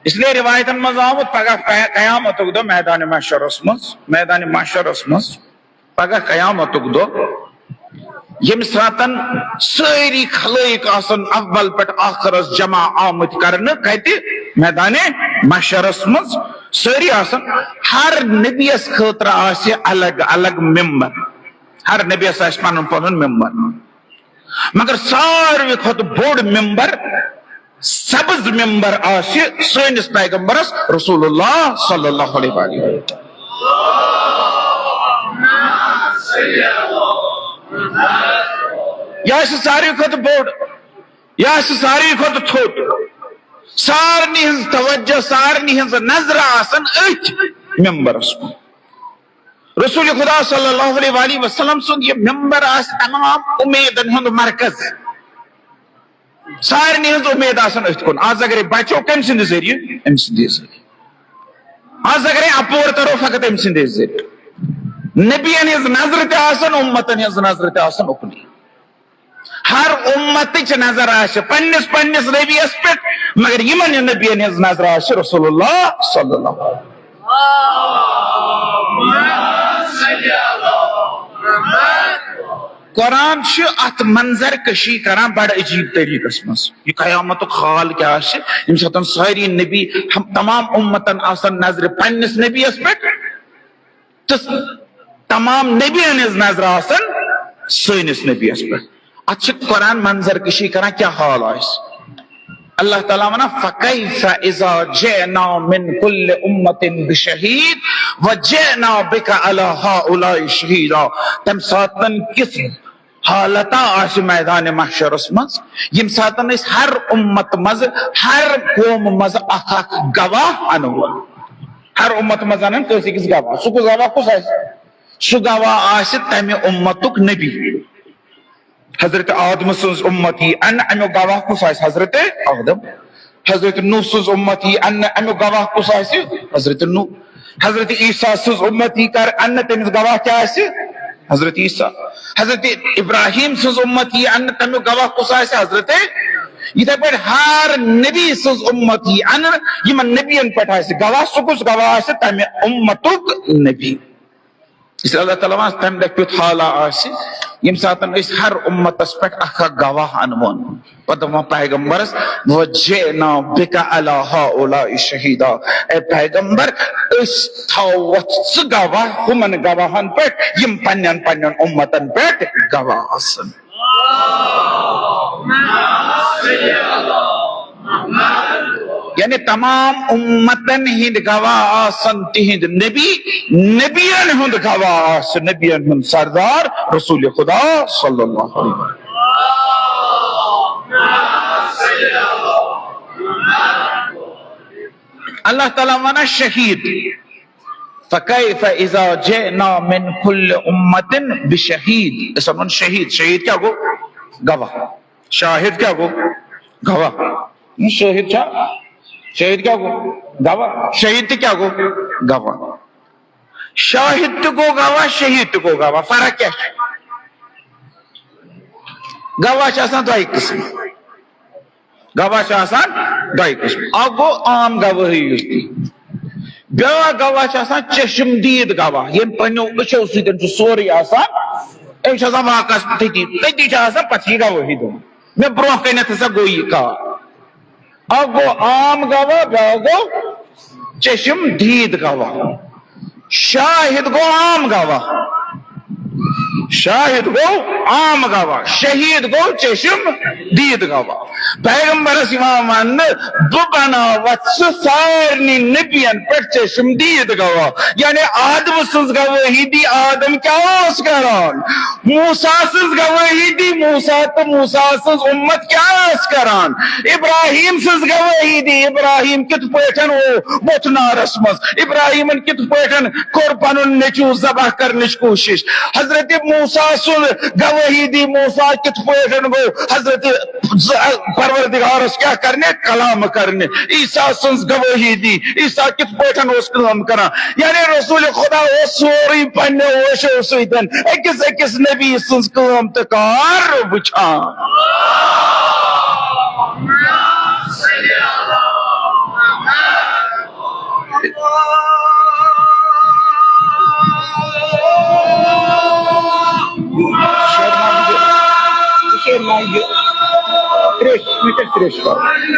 اس لیے روایتن منٛز آمُت، پگاہ قیا-، قیامتُک دۄہ میدان محشرس منٛز، میدان محشرس منٛز، پگاہ قیامتُک دۄہ، ییٚمہِ ساتن سٲری خلٲیق آسن اول پٮ۪ٹھ ٲخرس جمع آمٕتۍ کرنہٕ، کتہِ؟ میدان محشرس منٛز۔ سٲری آسن، ہر نبیس خٲطرٕ آسہِ الگ الگ ممبر، ہر نبیس آسہِ پنُن پنُن ممبر۔ مگر ساروی کھۄتہٕ بوٚڑ ممبر، سبز ممبر آسہِ سٲنِس پیغمبرس رسول اللہ صلی اللہ علیہ وآلہ وسلم۔ یہِ آسہِ ساروی کھۄتہٕ بوٚڑ، یہِ آسہِ ساروی کھۄتہٕ تھوٚد۔ سارنٕے ہٕنٛز توجہ، سارنٕے ہٕنٛز نظرٕ آسن أتھۍ ممبرس کُن۔ رسول خدا صلی اللہ علیہ وآلہ وسلم سُنٛد یہِ ممبر آسہِ تمام اُمیدن ہُنٛد مرکز۔ سارنٕے ہٕنٛز اُمید آسان أتھۍ کُن۔ آز اگرے بچو کٔمۍ سٕنٛدِ ذٔریعہٕ؟ أمۍ سٕنٛدِ ذٔریعہٕ۔ آز اگرے اپور کرو، فقط أمۍ سٕنٛدِ ذٔریعہٕ۔ نبین ہٕنٛز نظرٕ تہِ آسان، اُمتن ہٕنٛز نظرٕ تہِ آسان اُکنُے۔ ہر اُمتٕچ نظر آسہِ پننِس پننِس نبیَس پٮ۪ٹھ، مگر یِمن نبین ہٕنٛز نظر آسہِ رسول اللہ صلی اللہ علیہ وسلم۔ قرآن چھُ اتھ منظر کشی کران بڑٕ عجیب طریقس منٛز۔ یہِ قیامتُک حال کیٛاہ آسہِ، ییٚمہِ ساتہٕ سٲری نبی، ہم، تمام اُمتن آسن نظرِ پننِس نبیَس پٮ۪ٹھ، تہٕ تمام نبین ہٕنٛز نظرٕ آسن سٲنِس نبیَس پٮ۪ٹھ۔ اتھ چھِ قرآن منظر کشی کران، کیٛاہ حال آسہِ۔ اللہ تعالیٰ ونان، فَكَيْفَ إِذَا جِئْنَا مِنْ كُلِّ أُمَّةٍ بِشَهِيدٍ وَجِئْنَا بِكَ عَلَى هَؤُلَاءِ شَهِيدًا۔ تمہِ ساتن کِژھ حالتا آسہِ میدان محشرس منٛز، ییٚمہِ ساتن أسۍ ہر اُمت منٛز، ہر قوم منٛز اکھ اکھ گواہ انو۔ ہر اُمت منٛز انن کٲنٛسہِ أکِس گواہ۔ سُہ کُس گواہ کُس آسہِ؟ سُہ گواہ آسہِ تمہِ اُمتُک نبی۔ حضرت آدم سٕنٛز اُمت یی اننہٕ، امیُک گواہ کُس آسہِ؟ حضرت آدم۔ حضرت نوح سٕنٛز اُمت یی اننہٕ، امیُک گواہ کُس آسہِ؟ حضرت نوح۔ حضرت عیسیٰ سٕنٛز اُمت یی کر اننہٕ، تٔمِس گواہ کیٛاہ آسہِ؟ حضرت عیسیٰ۔ حضرت ابراہیم سٕنٛز اُمت یی اننہٕ، تمیُک گواہ کُس آسہِ؟ حضرت۔ یِتھے پٲٹھۍ ہر نبی سٕنٛز اُمت یی اننہٕ، یِمن نبین پٮ۪ٹھ آسہِ گواہ، سُہ کُس گواہ آسہِ؟ تمہِ اُمتُک نبی۔ اس لیے اللہ تعالیٰ ونان، تمہِ دۄہ کیُتھ حالا آسہِ، ییٚمہِ ساتن أسۍ ہر اُمتس پٮ۪ٹھ اکھ اکھ گواہ انوون۔ پتہٕ دوٚپُن پیغمبرس، وَجِئْنَا بِكَ عَلَى هَؤُلَاءِ شَهِيدًا۔ اے پیغمبر، أسۍ تھاوتھ ژٕ گواہ ہُمن گواہن پٮ۪ٹھ، یِم پننٮ۪ن پننٮ۪ن اُمتن پٮ۪ٹھ گواہ آسن۔ یعنی تمام امتن ہند گواہ آسن تہند نبی، نبین ہند گواہ آس نبین ہند سردار رسول خدا صلی اللہ علیہ وسلم۔ اللہ تعالیٰ ونان شہید، فکیف اذا جئنا من کل امت بشہید۔ اس ونان شہید، شہید کیا گو؟ گواہ۔ شاہد کیا گو؟ گواہ۔ شاہد کیا؟ شہید کیا گو؟ گواہ۔ شہید تہ کیا گو؟ گواہ۔ شاہد تہ گو گواہ، شہید تہ گو گواہ۔ فرق کیا چھ؟ گواہ چھ آسان دۄیہِ قٕسمہٕ۔ گواہ چھ آسان دۄیہِ قٕسمہٕ۔ اکھ گوٚو عام گوٲہی یُس دی۔ بیٛاکھ گواہ چھ آسان چشم دید گواہ، ییٚمۍ پننیو أچھو سۭتۍ چھُ سورُے آسان۔ أمِس چھِ آسان واقعس تٔتی، تٔتی چھِ آسان پتہٕ چھِ یہِ گوٲہی دِوان۔ مےٚ برونٛہہ کنٮ۪تھ ہسا گوٚو یہِ کار۔ اکھ گوٚو عام گواہ، بیٛاکھ گوٚو چشم دید گواہ۔ شاہد گوٚو عام گواہ، شاہد گوٚو عام گواہ، شہید گوٚو چشم دید گواہ۔ پیغمبرس یِوان وننہٕ، بہٕ بناوتھ ژٕ سارنٕے نبین پٮ۪ٹھ چشم دید گواہ۔ یعنی آدم سٕنٛز گوٲہی دی، آدم کیٛاہ اوس کران؟ موسیٰ سٕنٛز گوٲہی دی، موسیٰ تہٕ موسیٰ سٕنٛز اُمت کیٛاہ ٲس کران؟ ابراہیم سٕنٛز گوٲہی دی، ابراہیم کِتھ پٲٹھۍ اوس بُتھ نارس منٛز؟ ابراہیمن کِتھ پٲٹھۍ کوٚر پنُن نیٚچو ذبح کرنٕچ کوٗشش؟ حضرت موسیٰ سٕنٛز گوٲہی دی، موسیٰ کِتھ پٲٹھۍ گوٚو حضرت ز-، پروردگارس کیٛاہ کرنہِ؟ کلام کرنہِ۔ عیسیٰ سٕنٛز گوٲہی دی، عیسیٰ کِتھ پٲٹھۍ اوس کٲم کران؟ یعنی رسول خدا اوس سورُے پننیو ہوشو سۭتۍ أکِس أکِس نبی سٕنٛز کٲم تہٕ کار وٕچھان۔ شیرناوِ یہِ، شیرناوِ یہِ۔ تریش، مےٚ کیٛاہ تریش کَرُن؟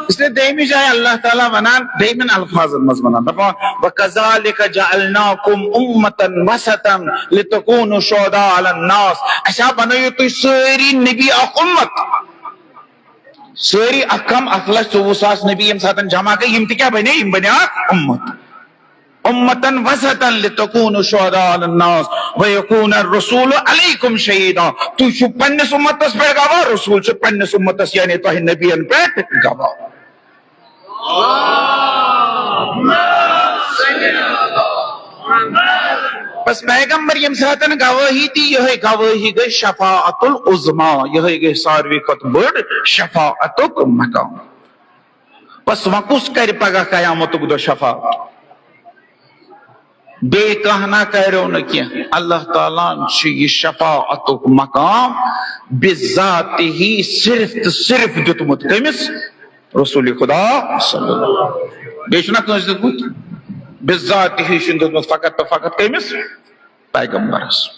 اس لیے دوٚیمہِ جایہِ اللہ تعالیٰ ونان، دوٚیمٮ۪ن الفاظن منٛز ونان، دپان، "وَكَذَلِكَ جَعَلْنَاكُمْ أُمَّةً وَسَطًا لِتَكُونُوا شُهَدَاءَ عَلَى النَّاسِ"۔ اسہِ ہا بنٲیِو تُہۍ سٲری نبی اکھ اُمت۔ سٲری اکھ کم اکھ لچھ ژوٚوُہ ساس نبی ییٚمہِ ساتن جمع گٔے، یِم تہِ کیٛاہ بنے؟ یِم بنے اکھ اُمت۔ "أُمَّةً وَسَطًا لِتَكُونُوا شُهَدَاءَ عَلَى النَّاسِ وَيَكُونَ الرَّسُولُ عَلَيْكُمْ شَهِيدًا"۔ تُہۍ چھِو پننِس اُمتس پٮ۪ٹھ گواہ، رسول چھُ پننِس اُمتس یعنی تۄہہِ نبین پٮ۪ٹھ گواہ۔ بس پیغمبر ییٚمہِ ساتن گوٲہی دی، یِہوٚے گوٲہی گٔے شفاعت العظمیٰ، یِہوٚے گٔے ساروی کھۄتہٕ بٔڑ شفاعتُک مقام۔ بس وۄنۍ کُس کرِ پگاہ قیامتُک دۄہ شفاعت؟ بیٚیہِ کانٛہہ نہ کریو نہٕ کینٛہہ۔ اللہ تعالیٰ ہن چھُ یہِ شفاعتُک مقام بذاتہِ صرف تہٕ صرف دیُتمُت کٔمِس؟ رسول خدا صلی اللہ علیہ وسلم۔ بیٚیہِ چھُنہ کٲنٛسہِ دیُتمُت؟ بذاتہِ چھُنہٕ دیُتمُت فقط تہٕ فقط کٔمِس؟ پیغمبرس۔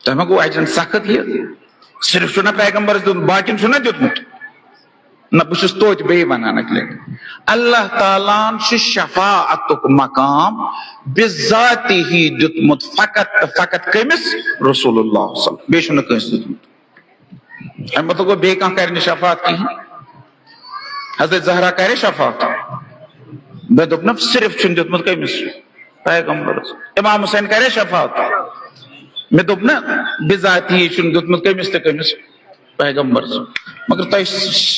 تۄہہِ ما گوٚو اَتٮ۪ن سخت یہِ؟ صرف چھُنہ پیغمبرس دیُتمُت، باقین چھُنہ دیُتمُت؟ نہ، بہٕ چھُس توتہِ بیٚیہِ وَنان اَکہِ لَٹہِ۔ اللہ تعالیٰ ہن چھُ شفاعتُک مقام بذاتہِ دیُتمُت فقط تہٕ فقط کٔمِس؟ رسول اللہ صلی اللہ علیہ وسلم۔ بیٚیہِ چھُنہٕ کٲنٛسہِ دیُتمُت۔ اَمہِ مطلب گوٚو بیٚیہِ کانٛہہ کَرِ نہٕ شفاعت کِہیٖنۍ۔ حضرت زہرا کَرِ شفاعت؟ مےٚ دوٚپ نہ، صرف چھُنہٕ دیُتمُت کٔمِس؟ پیغمبرس۔ امام حسین کَرِ شفاعت؟ مےٚ دوٚپ نہ، بذاتہِ چھُنہٕ دیُتمُت کٔمِس تہٕ کٔمِس؟ پیغمبرس۔ مگر تۄہہِ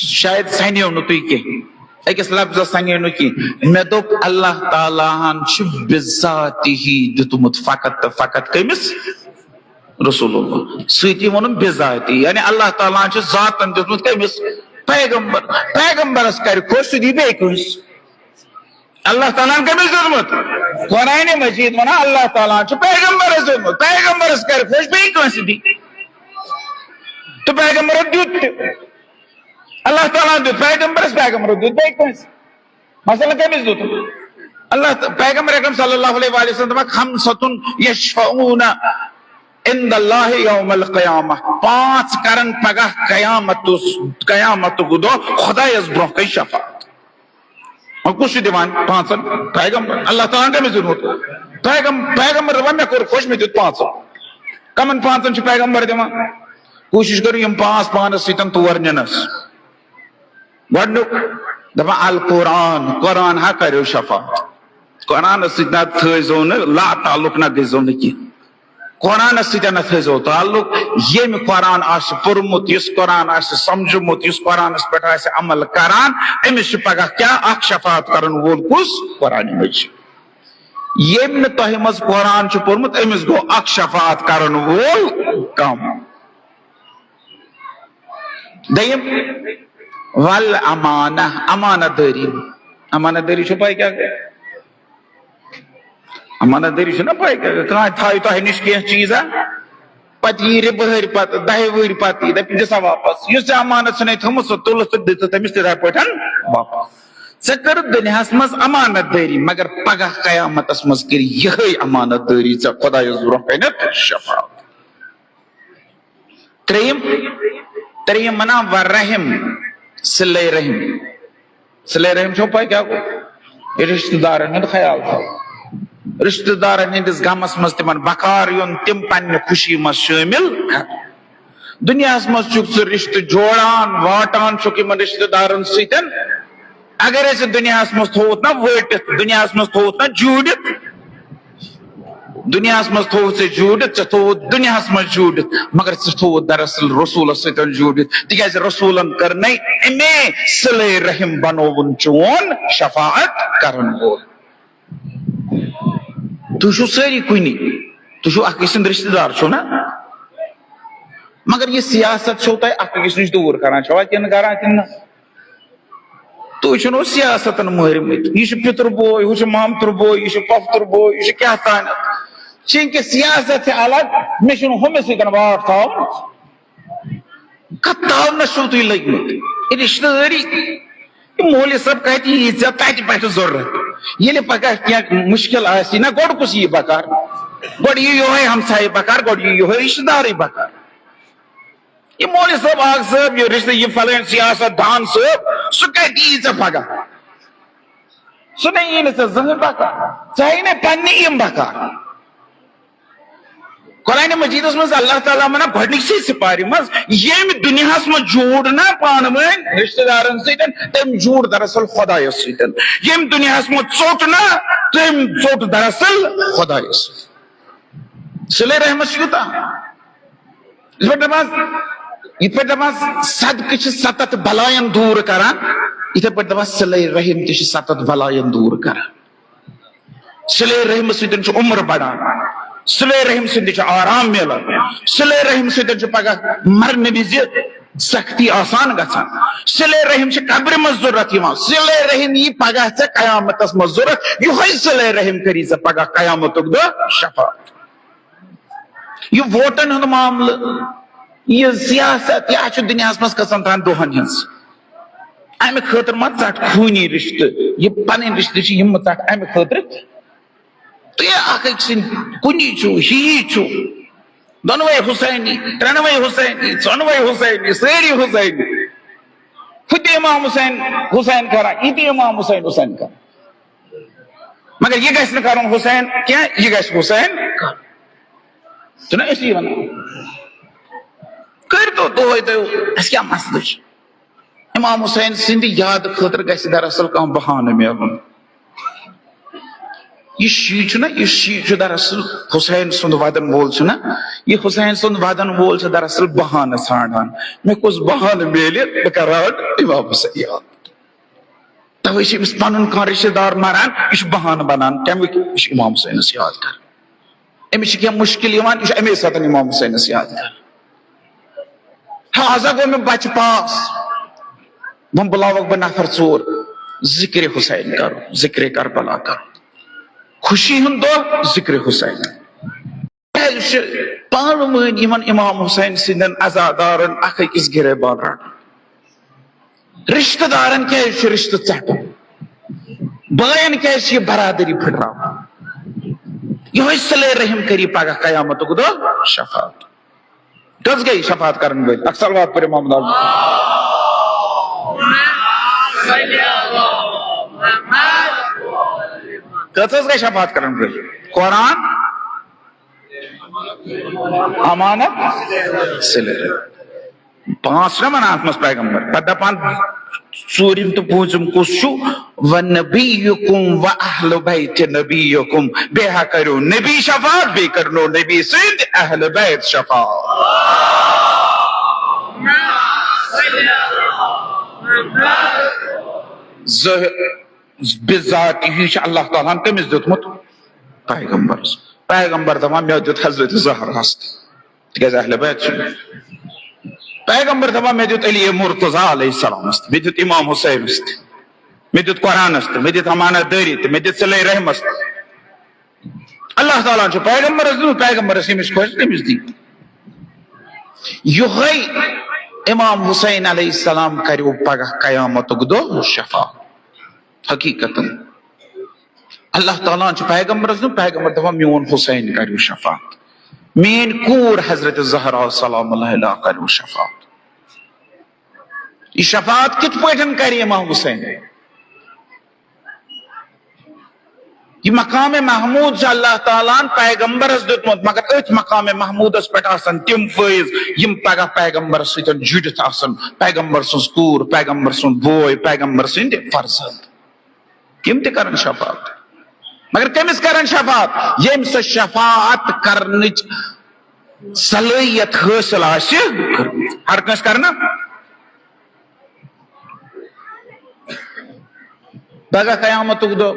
شاید سَنیو نہٕ تُہۍ کینٛہہ، أکِس لفظس سَنیو نہٕ کینٛہہ۔ مےٚ دوٚپ اللہ تعالیٰ ہن چھُ بذاتہِ دیُتمُت فقط تہٕ فقط کٔمِس؟ رسول اللہ۔ سۭتی ووٚنُم بذاتی، یعنی اللہ تعالیٰ ہن چھُ ذاتن دیُتمُت کٔمِس؟ پیغمبر۔ پیغمبرس کرِ خۄش، سُہ دی بیٚیہِ کٲنٛسہِ۔ اللہ تعالیٰ ہن کٔمِس دیُتمُت؟ قرآن مجید ونان اللہ تعالیٰ ہن چھُ پیغمبرس دیُتمُت، پیغمبرس کرِ خۄش بیٚیہِ کٲنٛسہِ دی۔ تہٕ پیغمبرس دیُت تہِ۔ اللہ تعالیٰ ہن دیُت پیغمبرس، پیغمبرس دیُت بیٚیہِ کٲنٛسہِ۔ مثلاً کٔمِس دیُت؟ اللہ تہٕ پیغمبر اکرم صلی اللہ علیہ وآلہ وسلم دوٚپُکھ، "خمسة يشفعون عند الله يوم القيامة"، پانٛژھ کرن پگاہ قیامتس، قیامتُک دۄہ خدایس برونٛہہ کنہِ شفاعت۔ وۄنۍ کُس چھُ دِوان پانٛژن؟ پیغمبر۔ اللہ تعالیٰ ہن کٔمِس دیُتمُت؟ پیغم-، پیغمبر دوٚپُن، "مےٚ کوٚر خۄش، مےٚ دیُت پانٛژن۔" کمن پانٛژن چھُ پیغمبر دِوان؟ کوٗشِش کٔرِو یِم پانٛژھ پانس سۭتۍ تور نِنس۔ گۄڈٕنیُک دپان القرآن، قرآن ہا کریو شفاعت۔ قرآنس سۭتۍ نہ تھٲیزیو نہٕ لا تعلق، نہ گٔژھزیو نہٕ کینٛہہ۔ قرآنس سۭتۍ نہ تھٲیزیو تعلق۔ ییٚمۍ قرآن آسہِ پوٚرمُت، یُس قرآن آسہِ سمجھمُت، یُس قرآنس پٮ۪ٹھ آسہِ عمل کران، أمِس چھُ پگاہ کیٛاہ اکھ شفاعت کرن وول؟ کُس؟ قرآن مجید۔ ییٚمۍ نہٕ تۄہہِ منٛز قرآن چھُ پوٚرمُت، أمِس گوٚو اکھ شفاعت کرن وول کم۔ دوٚیِم، والامانہ، امانت دٲری۔ امانت دٲری چھو پاے کیٛاہ گٔے؟ امانت دٲری چھو نا پاے کیٛاہ گٔے؟ کانٛہہ تھایہِ تۄہہِ نِش کینٛہہ چیٖزا، پتہٕ یی رِ-، وٕہٕرۍ پتہٕ، دَہہِ وٕہٕرۍ پتہٕ یی، دَپہِ، "دِ سا واپس۔" یُس ژےٚ امانت چھُنَے تھوٚمُت، سُہ تُلُتھ تہٕ دِتھ تٔمِس تِتھَے پٲٹھۍ واپس۔ ژےٚ کٔرٕتھ دُنیاہَس منٛز امانت دٲری، مگر پگاہ قیامتس منٛز کٔرِ یِہوٚے امانت دٲری ژےٚ خۄدایَس برونٛہہ کنٮ۪تھ شفاعت۔ ترٛیٚیِم، ترٛیٚیِم وَنان، "ورحم"، صلے رحم۔ صلے رحم چھو پاے کیٛاہ گوٚو؟ یہِ رشتہٕ دارن ہُنٛد خیال تھاوُن۔ رشتہٕ دارن ہٕنٛدِس غمس منٛز تِمن بکار یُن، تِم پننہِ خوشی منٛز شٲمِل کرُن۔ دُنیاہس منٛز چھُکھ ژٕ رشتہٕ جوڑان، واٹان چھُکھ یِمن رشتہٕ دارن سۭتۍ۔ اگر ژےٚ دُنیاہس منٛز تھووُتھ نا وٲٹِتھ، دُنیاہس منٛز تھووُتھ نا جوٗڑِتھ، دُنیاہس منٛز تھووُتھ ژےٚ جوٗڑِتھ، ژےٚ تھووُتھ دُنیاہس منٛز جوٗڑِتھ، مگر ژٕ تھووُتھ دراصل رسولس سۭتۍ جوٗڑِتھ، تِکیازِ رسولن کٔر نے اَمے صلے رحم بنووُن چون شفاعت کرن وول۔ تُہۍ چھِو سٲری کُنی، تُہۍ چھِو اکھ أکۍ سٕنٛدۍ رشتہٕ دار چھِو نا، مگر یہِ سیاست چھِو تۄہہِ اکھ أکِس نِش دوٗر کران، چھوا کِنہٕ کران کِنہٕ نہ؟ تُہۍ چھِو نہٕ سیاستن مٲرمٕتۍ۔ یہِ چھُ پِتُر بوے، ہُہ چھُ مامتُر بوے، یہِ چھُ پۄپھتُر بوے، یہِ چھُ کیٛاہ تانٮ۪تھ۔ چوٗنٛکہِ سیاست چھِ الگ، مےٚ چھُنہٕ ہُمِس سۭتۍ واٹھ تھاوُن۔ کتھ تھاونس چھِو تُہۍ لٔگۍ مٕتۍ؟ یہِ رشتہٕ دٲری، یہِ مولوی صٲب کتہِ یی ژےٚ تتہِ پٮ۪ٹھٕ ضروٗرت؟ ییٚلہِ پگاہ کینٛہہ مُشکل آسہِ نا، گۄڈٕ کُس یی بکار؟ گۄڈٕ یی یِہوٚے ہمسایہِ بکار، گۄڈٕ یی یِہوٚے رشتہٕ دارٕے بکار۔ یہِ مولوی صٲب، اکھ صٲب، یہِ رشتہٕ، یہِ فلٲنۍ سیاست دان صٲب، سُہ کتہِ یی ژےٚ پگاہ؟ سُہ نے یی نہٕ ژےٚ زٕہٕنۍ بکار، ژےٚ یی نہٕ پننہِ یِم بکار۔ قرآن مجیدس منٛز اللہ تعالیٰ ونان گۄڈنِکسٕے سپارِ منٛز، ییٚمۍ دُنیاہس منٛز جوٗڑ نہ پانہٕ ؤنۍ رشتہٕ دارن سۭتۍ، تٔمۍ جوٗڑ دراصل خۄدایس سۭتۍ۔ ییٚمۍ دُنیاہس منٛز ژوٚٹ نہ، تٔمۍ ژوٚٹ دراصل خۄدایس سۭتۍ۔ صلے رحمس چھُ یوٗتاہ۔ یِتھ پٲٹھۍ دَپان، یِتھ پٲٹھۍ دَپان صدقہٕ چھِ ستتھ بلاین دوٗر کران، یِتھے پٲٹھۍ دَپان صلے رحم تہِ چھِ ستتھ بلاین دوٗر کران۔ صلے رحم سۭتۍ چھُ عمر بڑان، صلے رحم سۭتۍ چھُ آرام میلان، صلے رحم سۭتۍ چھُ پگاہ مرنہٕ وِزِ سختی آسان گژھان۔ صلے رحم چھِ قبرِ منٛز ضروٗرت یِوان۔ صلے رحم یی پگاہ ژےٚ قیامتس منٛز ضروٗرت۔ یِہوٚے صلے رحم کری ژےٚ پگاہ قیامتُک دۄہ شفاعت۔ یہِ ووٹن ہُنٛد معاملہٕ، یہِ سیاست، یہِ چھُ دُنیاہس منٛز کٔژن تام دۄہن ہٕنٛز۔ امہِ خٲطرٕ ما ژٹ خوٗنی رشتہٕ؟ یہِ پنٕنۍ رشتہٕ چھِ یِم ژٹ امہِ خٲطرٕ۔ تُہۍ اکھ أکۍ سٕنٛدۍ کُنی چھِو، ہِوی چھِو۔ دۄنوَے حسینی، ترٛٮ۪نوَے حسینی، ژۄنوَے حسینی، سٲری حسینی۔ ہُہ تہِ امام حسین، حسین کران، یہِ تہِ امام حسین، حسین کران۔ مگر یہِ گژھِ نہٕ کرُن حسین کینٛہہ، یہِ گژھِ حسین کرُن۔ چھُنہ أسی ونان؟ کٔرۍتو دۄہے تُہۍ، اَسہِ کیٛاہ مسلہٕ چھُ؟ امام حسین سٕنٛدِ یاد خٲطرٕ گژھِ دراصل کانٛہہ بہانہٕ میلُن۔ یہِ شیٖعہٕ چھُنہ، یُس شیٖعہٕ چھُ دراصل حسین سُنٛد ودن وول چھُنہ، یہِ حسین سُنٛد ودن وول چھُ دراصل بہانہٕ ژھانٛڈان۔ مےٚ کُس بہانہٕ میلہِ، بہٕ کرٕ راٹھ امام حسین یاد۔ توے چھِ أمِس پنُن کانٛہہ رشتہٕ دار مران، یہِ چھُ بہانہٕ بنان، کمیُک؟ یہِ چھُ امام حسینس یاد کران۔ أمِس چھِ کینٛہہ مُشکِل یِوان، یہِ چھُ امے ساتہٕ امام حسینس یاد کران۔ ہا، آز ہا گوٚو مےٚ بچہِ پاس، وۄنۍ بُلاوکھ بہٕ نفر ژور، ذکرِ حسین کرو، ذکرِ کربلا کرو، خوشی ہُنٛد دۄہ ذکرِ حسین۔ کیازِ چھِ پانہٕ ؤنۍ یِمن امام حسین سٕنٛدٮ۪ن عزادارن اکھ أکِس گریبان رٹان؟ رشتہٕ دارن کیازِ چھُ رشتہٕ ژٹُن؟ بٲین کیازِ چھِ یہِ برادری پھٕٹراوان؟ یِہوٚے صلے رحم کٔری پگاہ قیامتُک دۄہ شفاعت۔ کٔژ گٔے شفاعت کرن وٲلۍ؟ اکھ صلوات پٔرِو محمد عربی۔ کٔژ حظ گٔے شفاعت کرن وٲلۍ؟ قرآن، امانت، صلے۔ پانٛژھ چھِنہ وَنان اَتھ منٛز پیغمبر، پَتہٕ دَپان ژوٗرِم تہٕ پوٗنٛژِم کُس چھُ؟ "وَنَبِيُّكُمْ وَأَهْلُ بَيْتِ نَبِيِّكُمْ"، بیٚیہِ ہا کٔرِو نبی شفاعت، بیٚیہِ کٔرنو نبی سٕنٛدۍ اہل بیت شفاعت۔ زٕ، بذات ہی چھُ اللہ تعالیٰ ہن کٔمِس دیُتمُت؟ پیغمبرس۔ پیغمبر دَپان، مےٚ دیُت حضرت زہراہس تہِ۔ تِکیازِ اہل بیت چھِ۔ پیغمبر دپان، مےٚ دیُت علی مرتضیٰ علیہ السلامس تہِ، مےٚ دیُت امام حسینس تہِ، مےٚ دیُت قرآنس تہِ، مےٚ دیُت امانت دٲری تہِ، مےٚ دیُت صلے رحمس تہِ۔ اللہ تعالیٰ ہن چھُ پیغمبرس دیُتمُت، پیغمبرس ییٚمِس خۄش تٔمِس دی۔ یِہوٚے امام حسین علیہ السلام کریو پگاہ قیامتُک دۄہ شفاعت۔ حقیقتاً اللہ تعالیٰ ہن چھُ پیغمبرس دیُتمُت، پیغمبر دپان، میون حسین کریو شفاعت، میٲنۍ کوٗر حضرت زہرا سلام اللہ علیہا کریو شفاعت۔ یہِ شفاعت کِتھ پٲٹھۍ کرِ امام حسین؟ یہِ مقام محمود چھُ اللہ تعالیٰ ہن پیغمبرس دیُتمُت، مگر أتھۍ مقام محمودس پٮ۪ٹھ آسن تِم فٲیض، یِم پگاہ پیغمبرس سۭتۍ جُڑِتھ آسن، پیغمبر سٕنٛز کوٗر، پیغمبر سُنٛد بوے، پیغمبر سٕنٛدۍ فرزند۔ تِم تہِ کرن شفاعت۔ مگر کٔمِس کرن شفاعت؟ ییٚمۍ سۄ شفاعت کرنٕچ صلٲحیت حٲصِل آسہِ۔ ہر کٲنٛسہِ کرنہ؟ پگاہ قیامتُک دۄہ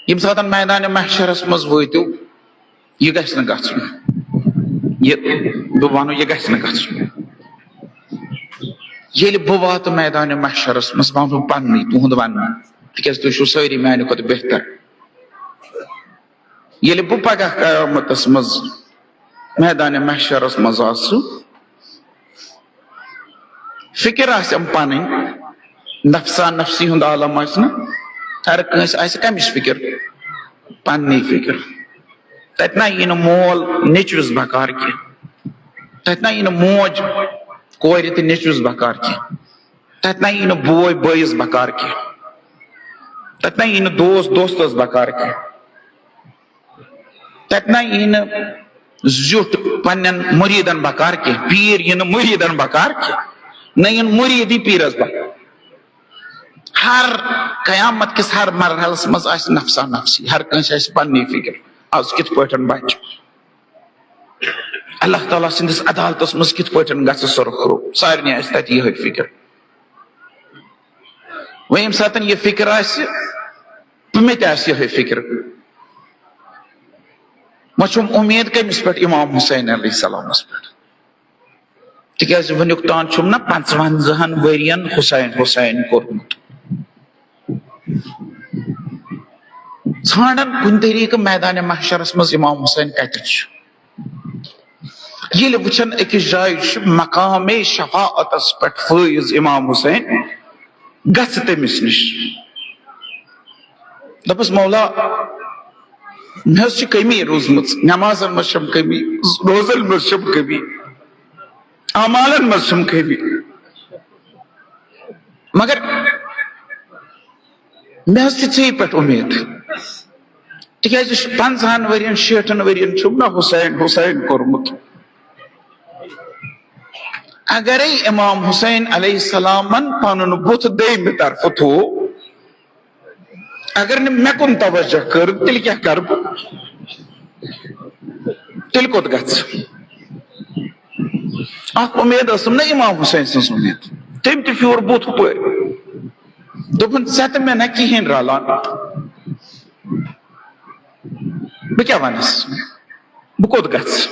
ییٚمہِ ساتن میدانِ محشرس منٛز وٲتِو، یہِ گژھِ نہٕ گژھُن۔ یہِ، بہٕ وَنو، یہِ گژھِ نہٕ گژھُن۔ ییٚلہِ بہٕ واتہٕ میدانِ محشرس منٛز، بہٕ وَنہٕ پننُے، تُہُنٛد وَنہٕ، تِکیازِ تُہۍ چھِو سٲری میانہِ کھۄتہٕ بہتر۔ ییٚلہِ بہٕ پگاہ قیامتس منٛز میدانِ محشرس منٛز آسہٕ، فکر آسٮ۪م پنٕنۍ، نفسا نفسی ہُنٛد عالم آسہِ نہٕ، ہر کٲنٛسہِ آسہِ کمِچ فکر؟ پننی فکر۔ تتہِ نہ یی نہٕ مول نیٚچوِس بکار کینٛہہ، تتہِ نہ یی نہٕ موج کورِ تہٕ نیٚچوِس بکار کینٛہہ، تتہِ نہ یی نہٕ بوے بٲیِس بکار کینٛہہ، تتہِ نہ یی نہٕ دوست دوستس بکار کینٛہہ۔ تتہِ نہ یی نہٕ زیُٹھ پننٮ۪ن مُریٖدن بکار کینٛہہ، پیٖر یی نہٕ مُریٖدن بکار کینٛہہ، نہ یِن مُریٖدٕے پیٖرس بکار۔ ہر قیامت کِس ہر مرحلس منٛز آسہِ نفسا نفسی، ہر کٲنٛسہِ آسہِ پننی فکر، از کِتھ پٲٹھۍ بچہِ۔ اللہ تعالیٰ سٕنٛدِس عدالتس منٛز کِتھ پٲٹھۍ گژھِ سُہ رُخ رو؟ سارنٕے آسہِ تتہِ یِہوٚے فکر۔ وۄنۍ ییٚمہِ ساتہٕ یہِ فکر آسہِ، تہٕ مےٚ تہِ آسہِ یِہوٚے فکر۔ وۄنۍ چھُم اُمید کٔمِس پٮ۪ٹھ؟ امام حسین علیہ السلامس پٮ۪ٹھ۔ تِکیازِ وٕنیُک تام چھُم نہ پنٛژونٛزاہن ؤرین حسین حسین کوٚرمُت۔ ژھانڈن کُنہِ طریٖقہٕ میدانِ محشرس منٛز امام حسین کتٮ۪تھ چھُ۔ ییٚلہِ وٕچھن أکِس جایہِ چھُ مقامِ شفاعتس پٮ۪ٹھ فٲیض امام حسین، گژھِ تٔمِس نِش۔ دوٚپُس، مولا، مےٚ حظ چھِ کٔمی روٗزمٕژ، نمازن منٛز چھَم کٔمی، روزن منٛز چھَم کٔمی، اعمالن منٛز چھَم کٔمی، مگر مےٚ حظ چھِ ژےٚ پٮ۪ٹھ اُمید، تِکیازِ یہِ چھُ پنٛژاہن ؤرین، شیٹھن ؤرین چھُم نہ حسین، حسین کوٚرمُت۔ اگرے امام حسین علیہ السلامن پنُن بُتھ دوٚیمہِ طرفہٕ تھوو، اگر نہٕ مےٚ کُن توجہ کٔر، تیٚلہِ کیٛاہ کرٕ بہٕ؟ تیٚلہِ کوٚت گژھٕ؟ اکھ اُمید ٲسٕم نہ امام حسین سٕنٛز اُمید، تٔمۍ تہِ پھیوٗر بُتھ ہُپٲرۍ۔ دوٚپُن، ژےٚ تہٕ مےٚ نہ کِہیٖنۍ رلان۔ بہٕ کیٛاہ وَنَس؟ بہٕ کوٚت گژھٕ؟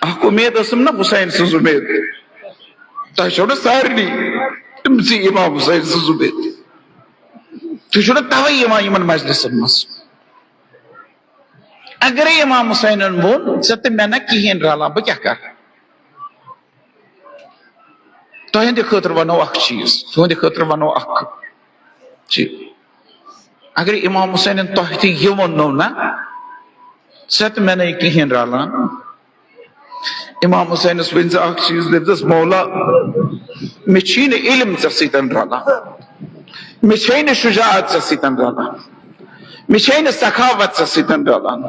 اکھ اُمید ٲسٕم نہ حسین سٕنٛز اُمید۔ تۄہہِ چھو نہ سارنٕے أمسٕے امام حسین سٕنٛز اُمید۔ تُہۍ چھِو نہ توے یِوان یِمن مجلسن منٛز۔ اگرے امام حسینن ووٚن، ژےٚ تہٕ مےٚ نہ کِہیٖنۍ رلان، بہٕ کیٛاہ کرٕ؟ تُہنٛدِ خٲطرٕ وَنو اکھ چیٖز، تُہنٛدِ خٲطرٕ وَنو اکھ جی، اگر امام حسینن تۄہہِ تہِ یہِ ووٚننو نہ، ژےٚ تہٕ مےٚ نَے کِہیٖنۍ رلان۔ امام حسینس ؤنۍ زِ اکھ چیٖز، دٔپزٮ۪س، "مولا، مےٚ چھی نہٕ علم ژےٚ سۭتۍ رلان، مےٚ چھے نہٕ شجاعت ژےٚ سۭتۍ رلان، مےٚ چھے نہٕ سخاوت ژےٚ سۭتۍ رلان،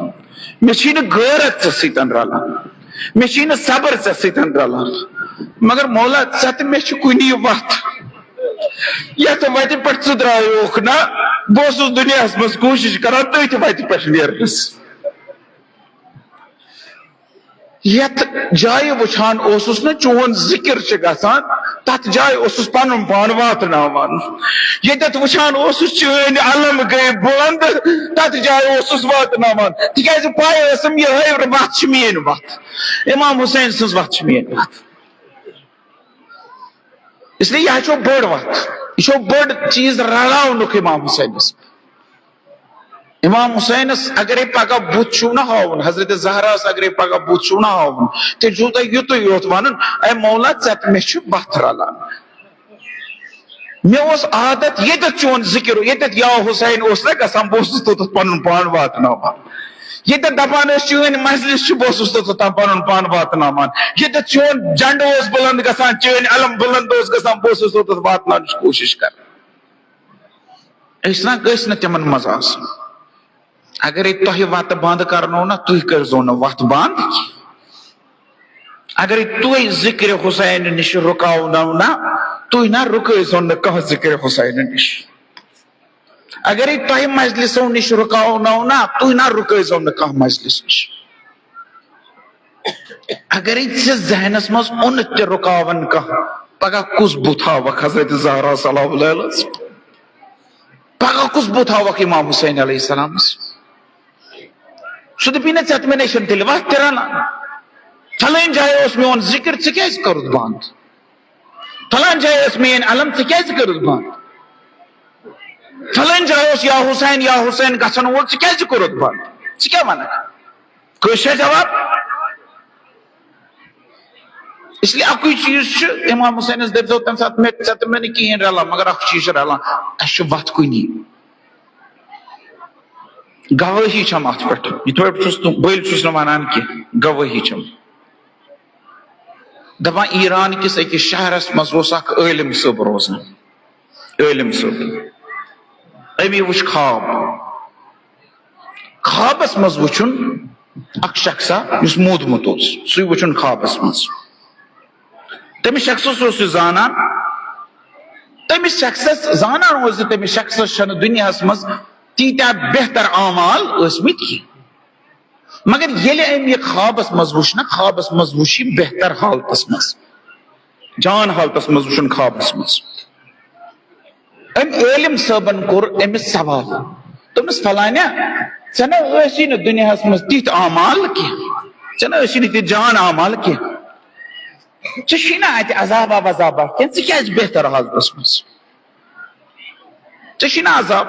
مےٚ چھی نہٕ غیرت ژےٚ سۭتۍ رلان، مےٚ چھی نہٕ صبر ژےٚ سۭتۍ رلان، مگر مولا، ژےٚ تہٕ مےٚ چھِ کُنی وتھ۔ یتھ وتہِ پٮ۪ٹھ ژٕ درٛایوکھ نا، بہٕ اوسُس دُنیاہس منٛز کوٗشش کران تٔتھۍ وتہِ پٮ۪ٹھ نیرنس۔" یتھ جایہِ وٕچھان اوسُس نہ چون ذکر چھِ گژھان، تتھ جایہِ اوسُس پنُن پان واتناوان۔ ییٚتٮ۪تھ وٕچھان اوسُس چٲنۍ علم گٔے بُلند، تتھ جایہِ اوسُس واتناوان۔ تِکیازِ پاے ٲسٕم، یِہے وتھ چھِ میٲنۍ وتھ، امام حسین سٕنٛز وتھ چھِ میٲنۍ وتھ۔ اس لیے یہِ چھو بٔڑ وتھ، یہِ چھو بٔڑ چیٖز رلاونُک امام حسینس۔ امام حسینس اگرے پگاہ بُتھ چھُو نہ ہاوُن، حضرت زہراہس اگرے پگاہ بُتھ چھُو نہ ہاوُن، تیٚلہِ چھُو تۄہہِ یُتُے یوت ونُن، "اے مولا، ژےٚ تہٕ مےٚ چھُ بتھ رلان۔ مےٚ اوس عادت ییٚتٮ۪تھ چون ذکر، ییٚتٮ۪تھ یا حسین اوس نہ گژھان، بہٕ اوسُس توٚتتھ پنُن پان واتناوان۔ ییٚتٮ۪تھ دپان ٲسۍ چٲنۍ مجلس چھِ، بہٕ اوسُس توٚتتھ تام پنُن پان واتناوان۔ ییٚتٮ۪تھ چون جنڈٕ اوس بلند گژھان، چٲنۍ علم بلند اوس گژھان، بہٕ اوسُس توٚتتھ واتناونٕچ کوٗشش کران۔" أسۍ نہ گٔژھۍ نہٕ تِمن منٛز آسٕنۍ۔ اگرے تۄہہِ وتہٕ بنٛد کرنو نہ، تُہۍ کٔرزیو نہٕ وتھ بنٛد۔ اگرے تُہۍ ذکر حسین نِش رُکاونو نہ، تُہۍ نہ رُکٲوزیو نہٕ کانٛہہ ذکر حسین نِش۔ اگرے تۄہہِ مجلسو نِش رُکاونو نہ، تُہۍ نہ رُکٲوزیو نہٕ کانٛہہ مجلس نِش۔ اگرے ژےٚ ذہنس منٛز اوٚن تہِ رُکاون کانٛہہ، پگاہ کُس بُتھ ہاوکھ حضرت زہرا سلام اللہ علیہس؟ پگاہ کُس بُتھ ہاوکھ امام حسین علیہ السلامس؟ سُہ دپی نہ، "ژےٚ تہٕ مےٚ نَے چھَنہٕ تیٚلہِ وَتھ تہِ رَلان۔ فلٲنۍ جایہِ اوس میون ذِکر، ژٕ کیٛازِ کوٚرُتھ بنٛد؟ فلٲنۍ جایہِ ٲس میٲنۍ علم، ژٕ کیٛازِ کٔرٕتھ بنٛد؟ فلٲنۍ جایہِ اوس یا حسین، یا حسین گژھن وول، ژٕ کیٛازِ کوٚرُتھ بنٛد؟ ژٕ کیٛاہ وَنکھ؟" کٲنٛسہِ چھا جواب؟ اس لیے اَکُے چیٖز چھُ، امام حسینس دٔپۍزیو تَمہِ ساتہٕ، "مےٚ، ژےٚ تہٕ مےٚ نہٕ کِہیٖنۍ رَلان، مگر اَکھ چیٖز چھُ رَلان، اَسہِ چھُ وَتھ کُنی۔" گوٲہی چھم اتھ پٮ۪ٹھ، یِتھ پٲٹھۍ چھُس نہٕ، بٔلۍ چھُس نہٕ ونان کینٛہہ، گوٲہی چھم۔ دپان، ایران کِس أکِس شہرس منٛز اوس اکھ عٲلم صٲب روزان۔ عٲلم صٲب، أمی وٕچھ خواب۔ خوابس منٛز وٕچھُن اکھ شخصا یُس موٗدمُت اوس، سُے وٕچھُن خوابس منٛز۔ تٔمِس شخصس اوس یہِ زانان، تٔمِس شخصس زانان اوس زِ تٔمِس شخصس چھنہٕ دُنیاہس منٛز تیٖتیٛاہ بہتر اعمال ٲسمٕتۍ کینٛہہ۔ مگر ییٚلہِ أمۍ یہِ خوابس منٛز وُچھ نہ، خوابس منٛز وُچھ یہِ بہتر حالتس منٛز، جان حالتس منٛز وُچھُن خوابس منٛز۔ أمۍ عٲلم صٲبن کوٚر أمِس سوال، دوٚپمس، "فلانیا، ژےٚ نہ ٲسی نہٕ دُنیاہس منٛز تِتھۍ اعمال کینٛہہ، ژےٚ نہ ٲسی نہٕ تِتھۍ جان اعمال کینٛہہ، ژےٚ چھُے نہ اتہِ عذابا وذابا کینٛہہ، ژٕ کیٛازِ بہتر حالتس منٛز؟ ژےٚ چھُے نہ عذاب؟"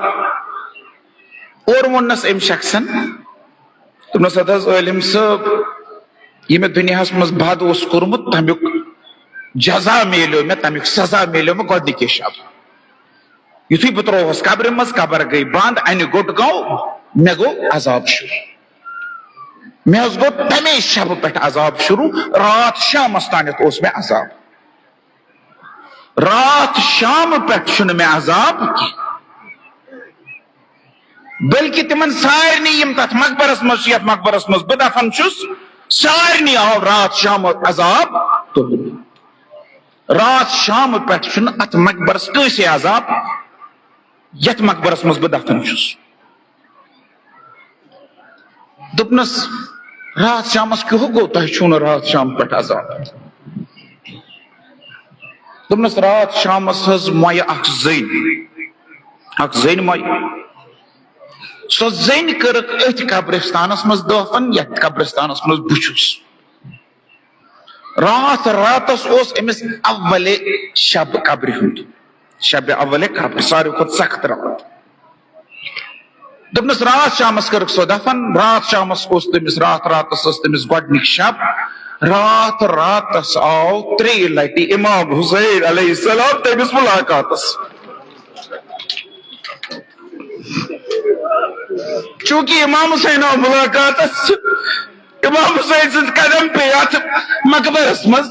اورٕ ووٚننس أمۍ شخصن، دوٚپنس، "ادٕ حظ عٲلم صٲب، یہِ مےٚ دُنیاہس منٛز بد اوس کوٚرمُت، تمیُک جزا میلیو مےٚ، تمیُک سزا میلیو مےٚ گۄڈنِکے شب۔ یُتھُے بہٕ ترووُس قبرِ منٛز، قبر گٔے بنٛد، انہِ گوٚٹ گوٚو، مےٚ گوٚو عذاب شروع۔ مےٚ حظ گوٚو تمے شبہٕ پٮ۪ٹھ عذاب شروع، راتھ شامس تانٮ۪تھ اوس مےٚ عذاب۔ راتھ شامہٕ پٮ۪ٹھ چھُنہٕ مےٚ عذاب کینٛہہ۔" بلکہِ تِمن سارنٕے، یِم تتھ مقبرس منٛز چھِ، یتھ مقبرس منٛز بہٕ دفن چھُس، سارنٕے آو راتھ شامہٕ عذاب تُلنہٕ۔ راتھ شامہٕ پٮ۪ٹھ چھُنہٕ اتھ مقبرس کٲنٛسے عذاب، یتھ مقبرس منٛز بہٕ دفن چھُس۔ دوٚپنس، "راتھ شامس کیُہُک گوٚو، تۄہہِ چھُو نہٕ راتھ شام پٮ۪ٹھ عذاب؟" دوٚپنس، "راتھ شامس حظ مۄیہِ اکھ زٔنۍ، اکھ زٔنۍ مۄیہِ۔ سۄ زٔنۍ کٔرٕکھ أتھۍ قبرستانس منٛز دفن، یتھ قبرستانس منٛز بہٕ چھُس۔" راتھ راتس اوس أمِس اولے شب قبرِ ہُنٛد، شب اولے قبرِ، ساروی کھۄتہٕ سخت راتھ۔ دوٚپنس، راتھ شامس کٔرٕکھ سۄ دفن، راتھ شامس اوس تٔمِس، راتھ راتس ٲس تٔمِس گۄڈنِچ شب۔ راتھ راتس آو ترٛیٚیہِ لٹہِ امام حسین علیہ السلام تٔمِس ملاقاتس۔ چونکہ امام حسین آو ملاقاتس، امام حسین سٕنٛدۍ قدم پیٚیہِ اتھ مقبرس منٛز۔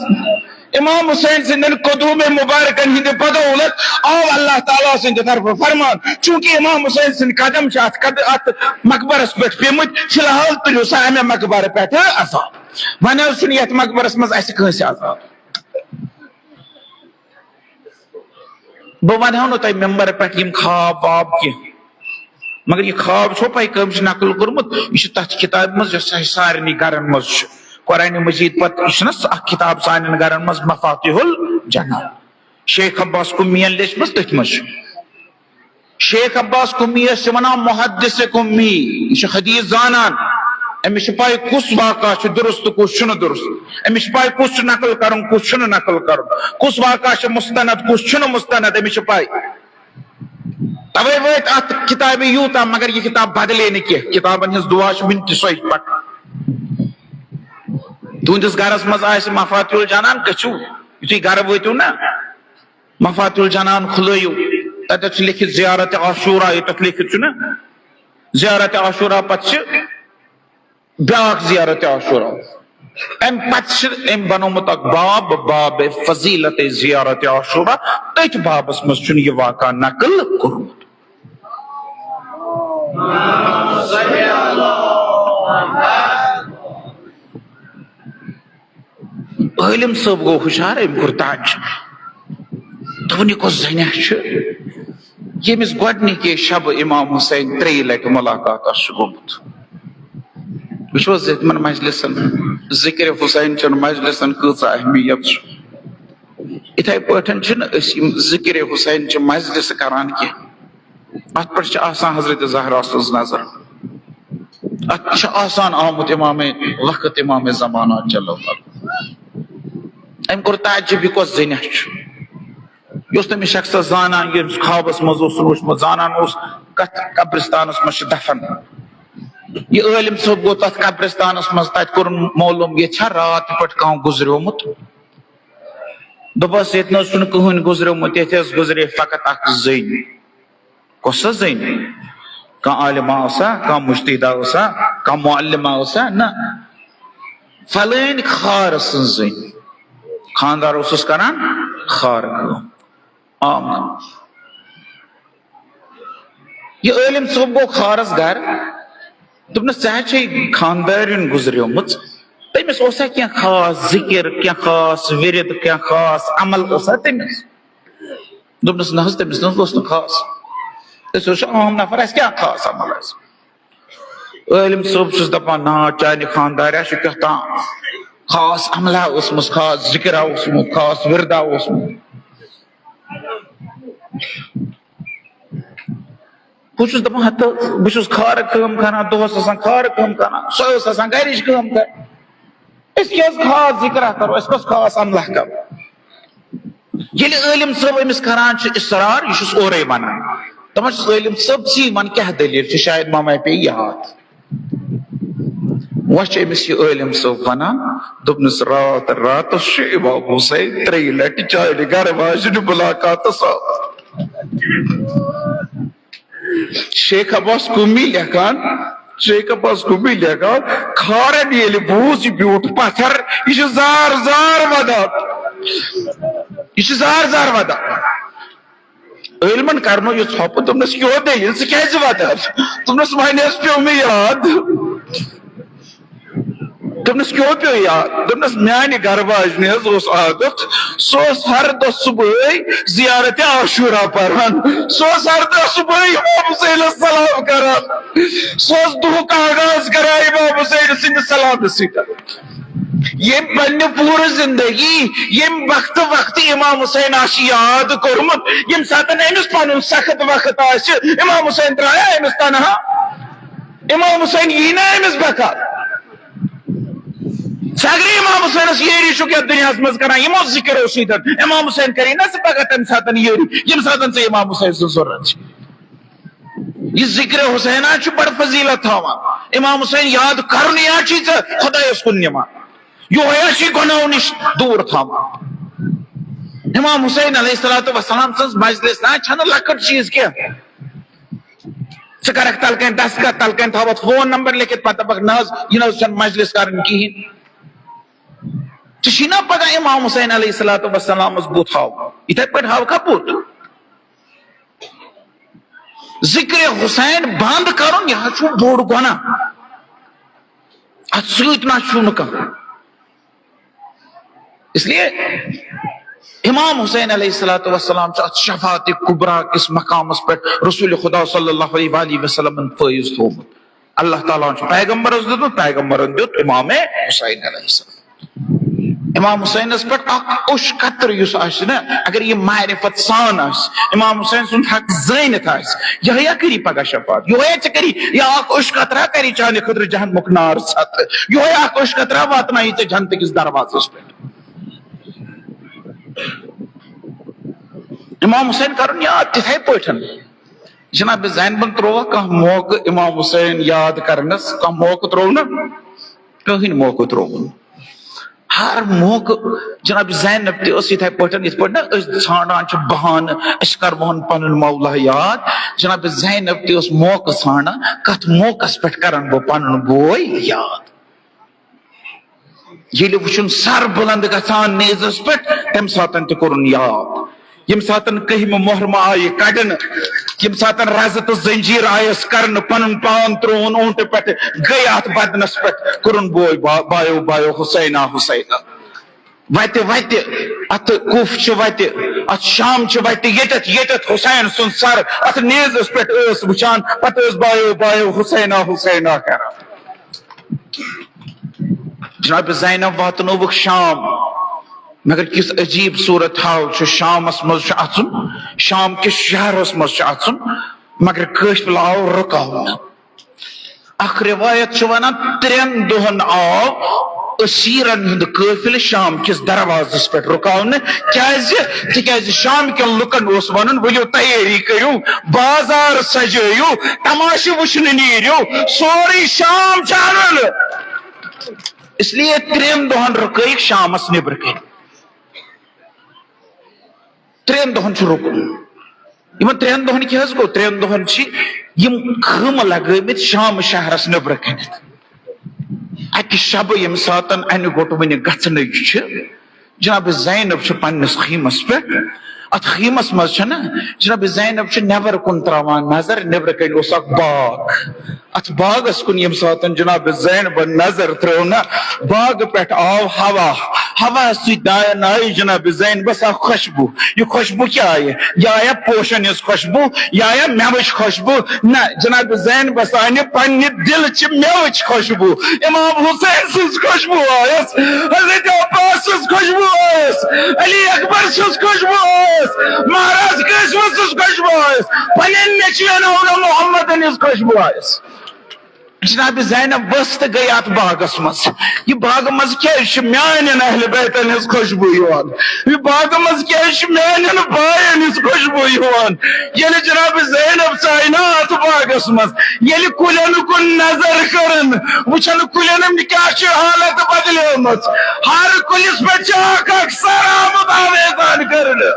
امام حسین سٕنٛدٮ۪ن قدوم مبارکن ہٕنٛدِ بدولت آو اللہ تعالیٰ سٕنٛدِ طرفہٕ فرمان، چونکہ امام حسین سٕنٛدۍ قدم چھِ اتھ قد-، اتھ مقبرس پٮ۪ٹھ پیٚمٕتۍ، فی الحال تُلِو سا امہِ مقبرٕ پٮ۪ٹھٕ عذاب۔ وۄنۍ حظ چھُنہٕ یتھ مقبرس منٛز اسہِ کٲنٛسہِ عذاب۔ بہٕ ونہو نہٕ تۄہہِ ممبر پٮ۪ٹھ یِم خواب واب کینٛہہ، مگر یہِ خواب چھو پاے کٔمۍ چھُ نقل کوٚرمُت؟ یہِ چھُ تتھ کتابہِ منٛز یۄس اسہِ سارنٕے گرن منٛز چھُ۔ قرآن مجید پتہٕ، یہِ چھُنہ سُہ اکھ کتاب سانٮ۪ن گرن منٛز، مفاتیح الجنان، شیخ عباس قمیَن لیچھمٕژ، تٔتھۍ منٛز چھُ۔ شیخ عباس قمی ٲسۍ چھِ ونان محدث قمی، یہِ چھُ حدیث زانان۔ أمِس چھِ پاے کُس واقعہ چھُ درست، کُس چھُنہٕ درست۔ أمِس چھِ پاے کُس چھُ نقل کرُن، کُس چھُنہٕ نقل کرُن، کُس واقعہ چھُ مستند، کُس چھُنہٕ مستند، أمِس چھِ پاے۔ توے وٲتۍ اتھ کتابہِ یوٗتاہ، مگر یہِ کتاب بدلے نہٕ کینٛہہ۔ کتابن ہٕنٛز دُعا چھِ وُنہِ تہِ سۄے پکان۔ تُہنٛدِس گرس منٛز آسہِ مفاتیح الجنان، گٔژھِو، یُتھُے گرٕ وٲتِو نا، مفاتیح الجنان کھُلٲیِو، تتٮ۪تھ چھُ لیکھِتھ زیارت عاشورہ، ییٚتٮ۪تھ لیکھِتھ چھُ نا، زیارت عاشورہ پتہٕ چھِ بیاکھ زیارت عاشورہ۔ امہِ پتہٕ چھِ أمۍ بنومُت اکھ باب، باب فضیلت زیارت عاشورہ۔ تٔتھۍ بابس منٛز چھُنہٕ یہِ واقعہ نقل کوٚرمُت۔ عٲلِم صٲب گوٚو ہُشار، أمۍ کوٚر تعجب۔ دوٚپُن، یہِ کۄس زنیہ چھِ، ییٚمِس گۄڈٕنِکے شبہٕ امام حسین ترٛیٚیہِ لٹہِ ملاقاتس چھُ گوٚمُت؟ وٕچھو حظ، تِمن مجلسن، ذکر حسین چٮ۪ن مجلسن کۭژاہ اہمیت چھُ۔ یِتھے پٲٹھۍ چھِنہٕ أسۍ یِم ذکر حسین چہِ مجلسہٕ کران کینٛہہ۔ اتھ پٮ۪ٹھ چھِ آسان حضرت زہرا سٕنٛز نظر۔ اتھ چھُ آسان آمُت امام وقت، امام زمانہ جل وعلا۔ أمۍ کوٚر تعجب، یہِ کۄس زٔنیہ چھُ؟ یہِ اوس تٔمِس شخصس زانان، ییٚمِس خوابس منٛز اوس سُہ وُچھمُت، زانان اوس کتھ قبرستانس منٛز چھُ دفن۔ یہِ عٲلِم صٲب گوٚو تتھ قبرستانس منٛز، تتہِ کوٚرُن معلوم، ییٚتہِ چھا راتھ پٮ۪ٹھ کانٛہہ گُزریومُت؟ دوٚپُس، ییٚتہِ نہٕ حظ چھُنہٕ کٕہٕنۍ گُزریومُت، ییٚتہِ حظ گُزرے فقط اکھ زٔنۍ۔ کۄس سا زٔنۍ؟ کانٛہہ عالمہ اوسا؟ کانٛہہ مجتہدہ اوسا؟ کانٛہہ معلمہ اوسا؟ نہ، فلٲنۍ خار سٕنٛز زٔنۍ۔ خاندار اوسُس کران خار کٲم، عام کٲم۔ یہِ عٲلِم صٲب گوٚو خارس گرٕ، دوٚپنس، "ژےٚ ہا چھے خاندارِنۍ گُزریمٕژ، تٔمِس اوسا کینٛہہ خاص ذِکِر، کینٛہہ خاص وِرِد، کینٛہہ خاص عمل اوسا تٔمِس؟" دوٚپنس، "نہ حظ، تٔمِس نہ حظ اوس نہٕ خاص۔ أسۍ حظ چھِ عام نفر، اَسہِ کیٛاہ خاص عمل آسہِ؟" عٲلِم صٲب چھُس دَپان، "نا، چانہِ خانٛدارِ چھُ کیٛاہ تام خاص عملہ اوسمُت، خاص ذِکرا اوسمُت، خاص وِردا اوسمُت۔" بہٕ چھُس دَپان، "ہتہٕ بہٕ چھُس کھارٕ کٲم کران، دۄہَس آسان کھارٕ کٲم کران، سۄ ٲس آسان گَرِچ کٲم کران۔ أسۍ کیٛازِ خاص ذِکرا کرو، أسۍ کۄس خاص عملہ کرو؟" ییٚلہِ عٲلِم صٲب أمِس کران چھُ اصرار، یہِ چھُس اورَے وَنان۔ دَپان چھُس، "عٲلِم صٲب، ژٕے وَن کیٛاہ دٔلیٖل چھِ، شاید ما مےٚ پیٚیہِ یاد۔" وۄنۍ چھُ أمِس یہِ عٲلِم صٲب وَنان، دوٚپنَس، "راتھ راتَس چھُ امام حسین ترٛیٚیہِ لَٹہِ چانہِ گَرٕ واجنہِ مُلاقاتَس آمُت۔" شیخ عباس قمی لیکھان، شیخ عباس قمی لیکھان، کھارن ییٚلہِ بوٗز یہِ بیوٗٹھ پتھر، یہِ چھُ زار زار ودان۔ یہِ چھُ زار زار ودان۔ عٲلمن کرنو یہِ ژھۄپہٕ، دوٚپنس، "کیٛاہ دٔلیٖل، ژٕ کیٛازِ ودان؟" دوٚپنس، "وۄنۍ حظ پیوٚو مےٚ یاد۔" دوٚپنس، "کیٛاہ پیوٚو یاد؟" دوٚپنس، "میانہِ گرٕ واجنہِ حظ اوس عادت، سُہ اوس ہر دۄہ صبحٲے زیارت عاشورہ پران، سُہ اوس ہر دۄہ صبحٲے امام حسینس سلام کران، سُہ اوس دُہُک آغاز کران امام حسین سٕنٛدِ سلامہٕ سۭتۍ۔" ییٚمۍ پننہِ پوٗرٕ زندگی، ییٚمۍ وقتہٕ وقتہٕ امام حسین آسہِ یاد کوٚرمُت، ییٚمہِ ساتہٕ أمِس پنُن سخت وقت آسہِ، امام حسین ترٛایہ أمِس تنہا؟ امام حسین یی نہ أمِس بکار؟ ژٕ اگرے امام حسینس یٲری چھُکھ یتھ دُنیاہس منٛز کران یِمو ذِکرو سۭتۍ، امام حسین کرے نہ ژٕ پگاہ تمہِ ساتہٕ یٲری، ییٚمہِ ساتہٕ ژےٚ امام حسین سٕنٛز ضروٗرت چھِ؟ یہِ ذِکرِ حسینہ چھُ بڑٕ فضیلت تھاوان۔ امام حسین یاد کرنُے ہا چھُے ژےٚ خۄدایس کُن نِوان، یِہوٚے ہا چھُے گۄناہو نِش دوٗر تھاوان۔ امام حسین علیہ الصلوۃ والسلام سٕنٛز مجلس نہ چھنہٕ لۄکٕٹ چیٖز کینٛہہ۔ ژٕ کرکھ تلہٕ کنۍ دستخط، تلہٕ کنۍ تھاوتھ فون نمبر لیکھِتھ، پتہٕ دپکھ، نہ حظ، یہِ نہ حظ چھنہٕ مجلس کرٕنۍ کِہینۍ۔ ژٕ چھی نا پگاہ امام حسین علیہ الصلوۃ والسلامس بُتھ ہاوُن، یِتھے پٲٹھۍ ہاوکھا بُتھ؟ ذکر حسین بند کرُن، یہِ حظ چھُ بوٚڑ گۄناہ۔ اتھ سۭتۍ نہ چھُ نہٕ کانٛہہ۔ اس لیے امام حسین علیہ الصلوۃ والسلام چھُ اتھ شفاعت کبریٰ کِس مقامس پٮ۪ٹھ رسول خدا صلی اللہ علیہ وآلہ وسلمن فٲیض تھوومُت۔ اللہ تعالیٰ ہن چھُ پیغمبرس دیُتمُت، پیغمبرن دیُت امام حسین علیہ السلام۔ امام حسینس پٮ۪ٹھ اکھ اوٚش قطرٕ یُس آسہِ نا، اگر یہِ معرفت سان آسہِ، امام حسین سُنٛد حق زٲنِتھ آسہِ، یہے کری پگاہ شفاعت، یہے ژےٚ کری، یا اکھ اوٚش قطرہ کری چانہِ خٲطرٕ جہنمُک نار ژھتہٕ، یہے اکھ اوٚش قطرہ واتناوِ ژےٚ جنتہٕ کِس دروازس پٮ۪ٹھ۔ امام حسین کرُن یاد تِتھے پٲٹھۍ۔ جناب زینبن ترووا کانٛہہ موقعہٕ امام حسین یاد کرنس؟ کانٛہہ موقعہٕ تروو نہٕ؟ کٕہٕنۍ موقعہٕ تروو نہٕ۔ ہر موقعہٕ جناب زینب تہِ ٲس یِتھے پٲٹھۍ، یِتھ پٲٹھۍ نہ أسۍ ژھانڈان چھِ بہانہٕ، أسۍ کرہون پنُن مولا یاد۔ جناب زینب تہِ ٲس موقعہٕ ژھانڈان، کتھ موقعس پٮ۪ٹھ کرن بہٕ پنُن بوے یاد۔ ییٚلہِ وٕچھُن سر بلند گژھان نیزس پٮ۪ٹھ، تمہِ ساتن تہِ کوٚرُن یاد۔ ییٚمہِ ساتن کٔہمہِ محرمہٕ آیہِ کڑنہٕ، ییٚمہِ ساتن رزٕ تہٕ زنجیر آیس کرنہٕ، پنُن پان ترووُن اوٗنٹہٕ پٮ۪ٹھ، گٔے اتھ بدنس پٮ۪ٹھ، کوٚرُن بوے با-، بایو، بایو، حسینہ، حسینہ۔ وتہِ وتہِ، اتھ کوف چھِ وتہِ، اتھ شام چھِ وتہِ، ییٚتٮ۪تھ، ییٚتٮ۪تھ حسین سُنٛد سر اتھ نیزس پٮ۪ٹھ ٲس وٕچھان، پتہٕ ٲس بایو، بایو، حسینہ، حسینہ کران۔ جناب زینب واتنووُکھ شام، مگر کِژھ عجیب صورت حال چھُ، شامس منٛز چھُ اژُن، شام کِس شہرس منٛز چھُ اژُن، مگر قٲفلہٕ آو رُکاونہٕ۔ اکھ روایت چھِ ونان، ترٛٮ۪ن دۄہن آو اسیرن ہُنٛد قٲفلہٕ شام کِس دروازس پٮ۪ٹھ رُکاونہٕ۔ کیازِ؟ تِکیازِ شام کٮ۪ن لُکن اوس ونُن، ؤلِو تیٲری کٔرِو، بازار سجٲیِو، تماشہٕ وٕچھنہٕ نیٖرِو، سورُے شام چھُ انُن۔ اس لیے ترٛٮ۪ن دۄہن رُکٲیِکھ شامس نیٚبرٕ کنہِ۔ ترٛٮ۪ن دۄہن چھُ رُکُن۔ یِمن ترٛٮ۪ن دۄہن کیٛاہ حظ گوٚو؟ ترٛٮ۪ن دۄہن چھِ یِم خۭمہٕ لگٲومٕتۍ شام شہرس نیٚبرٕ کنٮ۪تھ۔ اکہِ شبہٕ ییٚمہِ ساتن انہِ گوٚٹ وُنہِ گژھنٕے چھِ، جناب زینب چھِ پننِس خیمس پٮ۪ٹھ۔ اتھ خیمس منٛز چھنہ جناب زینب چھِ نٮ۪بر کُن تراوان نظر، نٮ۪برٕ کنہِ اوس اکھ باغ۔ اتھ باغس کُن ییٚمہِ ساتن جناب زینبن نظر ترٲو نہ، باغ پٮ۪ٹھ آو ہوا۔ ہوا سۭتۍ آیہِ، آیہِ جناب زینبس اکھ خوشبو۔ یہِ خوشبو کیٛاہ آیہِ؟ یہِ آیا پوشن ہٕنٛز خوشبو، یہِ آیا مٮ۪وٕچ خوشبو؟ نہ، جناب زینبس آیہِ پننہِ دلچہِ مٮ۪وٕچ خوشبو۔ امام حسین سٕنٛز خوشبو آیس، حضرت عباس سٕنٛز خوشبو آیس، علی اکبر سٕنٛز خوشبو آیس، مہراز قاسم سٕنٛز خوشبو آیس، پننٮ۪ن نیٚچوٮ۪ن اولو محمد ہٕنٛز خوشبو آیس۔ جناب زینب ؤژھ تہٕ گٔے اتھ باغس منٛز۔ یہِ باغہٕ منٛز کیٛازِ چھِ میانٮ۪ن اہل بیتن ہٕنٛز خوشبو یِوان؟ یہِ باغہٕ منٛز کیٛازِ چھِ میانٮ۪ن باین ہٕنٛز خوشبو یِوان؟ ییٚلہِ جناب زینب ژایہِ نا اتھ باغس منٛز، ییٚلہِ کُلٮ۪ن کُن نظر کٔرٕن، وٕچھن کُلٮ۪ن کیٛاہ چھِ حالت بدلیمٕژ۔ ہر کُلِس پٮ۪ٹھ چھِ اکھ اکھ سر آمُت آویزان کرنہٕ۔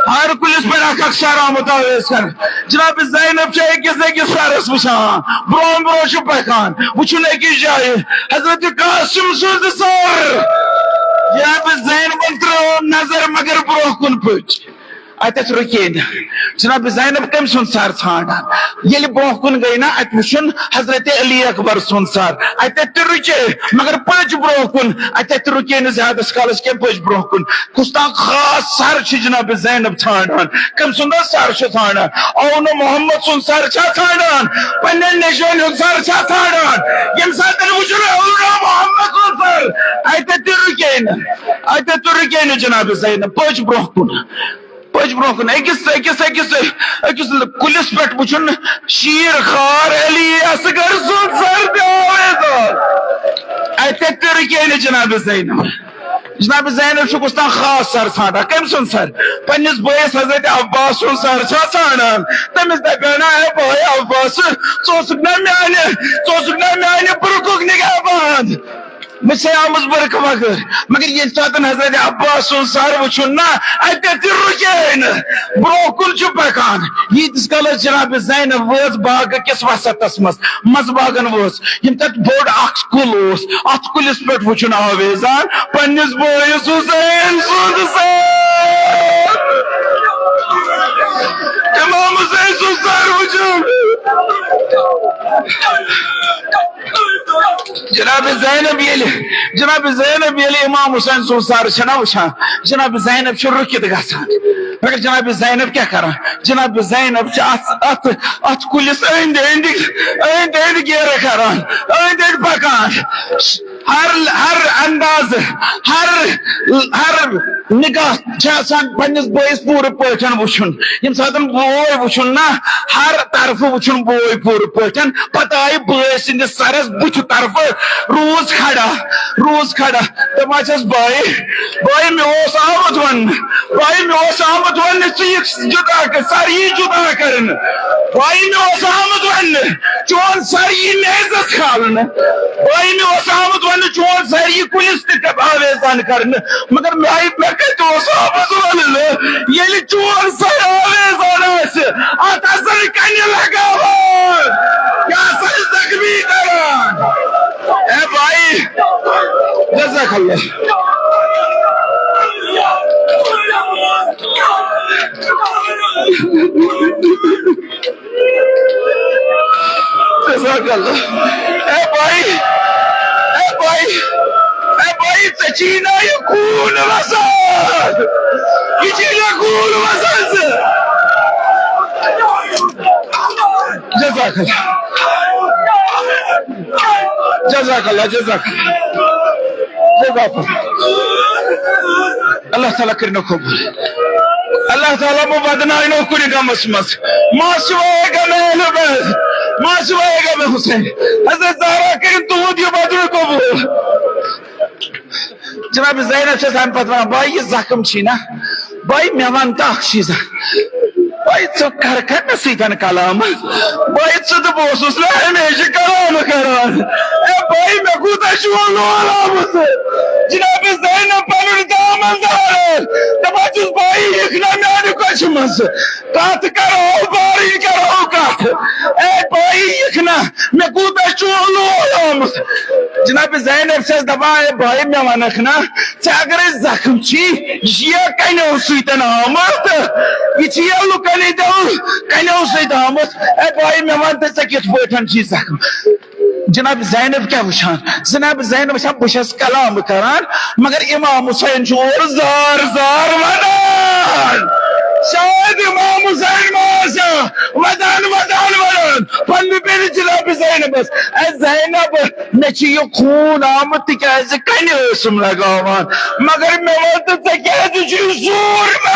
ہر کُلِس پٮ۪ٹھ اکھ اکھ سر آمُت آویز کرنہٕ۔ جناب زینب چھِ أکِس أکِس سرس وٕچھان، برونٛہہ برونٛہہ چھُ پکان، وٕچھُن أکِس جایہِ حضرت قاسم سُنٛد سر۔ جناب زینبن ترٲو نظر مگر برونٛہہ کُن پٔچ، اتٮ۪تھ رُکے نہٕ۔ جناب زینب کٔمۍ سُنٛد سر ژھانڈان؟ ییٚلہِ برونٛہہ کُن گٔے نا، اتہِ وٕچھُن حضرت علی اکبر سُنٛد سر، اتٮ۪تھ تہِ رُکے مگر پٔچ برونٛہہ کُن، اتٮ۪تھ تہِ رُکے نہٕ زیادس کالس کینٛہہ، پٔچ برونٛہہ کُن۔ کُس تام خاص سر چھِ جناب زینب ژھانڈان۔ کٔمۍ سُنٛد حظ سر چھُ ژھانڈان؟ اونو محمد سُنٛد سر چھا ژھانڈان؟ پننٮ۪ن نیٚچوٮ۪ن ہُنٛد سر چھا ژھانڈان؟ ییٚمہِ ساتہٕ تٔمۍ وُچھُن اونو محمد سُنٛد سر، اتٮ۪تھ تہِ رُکے نہٕ، اتٮ۪تھ تہِ رُکے نہٕ جناب زینب، پٔچ برونٛہہ کُن۔ پٔچ برونٛہہ کُن۔ أکِس، أکِس، أکِس، أکِس کُلِس پٮ۪ٹھ وُچھُن شیٖر خار علی اصغر سُنٛد سر تہِ آویزان۔ اتٮ۪تھ تہِ رُکے نہٕ جناب زینب۔ جناب زینب چھُ کُس تام خاص سر ژھانڈان۔ کٔمۍ سُنٛد سر؟ پننِس بٲیِس حضرت عباس سُنٛد سر چھا ژھانڈان؟ تٔمِس دپیو نا، اے بٲے عباس، ژٕ اوسُکھ نا میانہِ، ژٕ اوسُکھ نا میانہِ برٛونٛہہ کُن نگہبان؟ بہٕ چھسے آمٕژ بُرقعہٕ بغٲر، مگر ییٚمہِ ساتہٕ حضرت عباس سُنٛد سر وٕچھُن نا، اَتٮ۪تھ تہِ رُکے نہٕ، برونٛہہ کُن چھُ پکان۔ ییٖتِس کالس جناب زینب وٲژ باغہٕ کِس وسطس منٛز، منٛزٕ باغن وٲژ، ییٚمہِ تتھ بوٚڑ اکھ کُل اوس، اتھ کُلِس پٮ۪ٹھ وٕچھُن آویزان پننِس بٲیِس حسین سُنٛد سر۔ امام حسین سُنٛد سر وٕچھُن۔ جناب زینب ییٚلہِ، جناب زینب ییٚلہِ امام حسین سُنٛد سر چھےٚ نا وٕچھان، جناب زینب چھِ رُکِتھ گژھان۔ مگر جناب زینب کیٛاہ کران؟ جناب زینب چھِ اتھ، اتھ، اتھ کُلِس أنٛدۍ أنٛدۍ، أنٛدۍ أنٛدۍ گیرٕ کران، أنٛدۍ أنٛدۍ پکان۔ ہر، ہر انداز، ہر، ہر نگاہ چھِ آسان پننِس بٲیِس پوٗرٕ پٲٹھۍ وٕچھُن۔ ییٚمہِ ساتہٕ بوے وٕچھُن نا، ہر طرفہٕ وٕچھُن بوے پوٗرٕ پٲٹھۍ۔ پتہٕ آیہِ بٲے سٕنٛدِس سرس بُتھِ طرفہٕ، روٗز کھڑا، روٗز کھڑا۔ دپان چھس، بھائی، بھائی، مےٚ اوس آمُت وننہٕ، بھائی، مےٚ اوس آمُت وننہٕ، ژٕ یِکھ جدا کر، سر یی جدا کرنہٕ۔ بھائی، مےٚ اوس آمُت وننہٕ، چون سر یی میزس کھالنہٕ۔ بھائی، مےٚ اوس آمُت وننہٕ، چون سر یی کُلِس تہِ آویزان کرنہٕ۔ مگر مےٚ، مےٚ کتہِ اوس آمُت وننہٕ، ییٚلہِ چون سر آویزان آسہِ، اتھ آسن کنہِ لگاوان، یہِ ہسا چھِ زخمی کران۔ اے بھائی، جزاک اللہ۔ جزاک اللہ۔ اے بھائی، اے بھائی، اے بھائی، ژےٚ چھی نا یہِ خوٗن وسان؟ یہِ چھی نا خوٗن وسان ژےٚ؟ جزاک اللہ۔ جزاک اللہ، جزاک اللہ۔ جزاک اللہ۔ اللہ تعالیٰ کٔرِنو قبول۔ اللہ تعالیٰ مہٕ بدناونو کُنہِ غمس منٛز۔ ما سوائے غم اہل بیت، ما سوائے غم حسین۔ حضرت زہرا کٔرِن تُہُنٛد یہِ بدنہٕ قبول۔ جناب زینب چھس امہِ پتہٕ ونان، بھائی، یہِ زخم چھی نا، بھائی، مےٚ ون تہٕ اکھ چیٖزا۔ بھائی، ژٕ کر کر مےٚ سۭتۍ کلام۔ بھائی، ژٕ تہٕ بہٕ اوسُس نا ہمیشہِ کلام کران۔ اے بھائی، مےٚ کوٗتاہ چھُ لول آمُت۔ جناب زینب پنُن دامن داران۔ دپان چھُس، بھائی، یِکھ نا میانہِ کۄچھِ منٛز۔ کتھ کرو، بارٕنۍ کرو کتھ۔ اے بھائی، یِکھ نا، مےٚ کوٗتاہ چھُ لول آمُت۔ جناب زینب چھس دپان، اے بھائی، مےٚ ونکھ نا، ژےٚ اگرے زخم چھی، یہِ کنیو سۭتۍ آمُت، یہِ چھی لُکن ہٕنٛدیو کنیو سۭتۍ آمُت۔ اے بھائی، مےٚ ون تہٕ، ژےٚ کِتھ پٲٹھۍ چھی زخم؟ جناب زینب کیٛاہ وٕچھان؟ جناب زینب وٕچھان، بہٕ چھس کلام کران، مگر امام حسین چھُ اورٕ زار زار ونان۔ شاید امام حسین ما آسہِ ہا ودان ودان ونان پننہِ بیٚنہِ جناب زینبس، اے زینب، مےٚ چھُ یہِ خوٗن آمُت، تِکیٛازِ کنہِ ٲسٕم لگاوان، مگر مےٚ وَن تہٕ، ژےٚ کیٛازِ چھُ یہِ زوٗر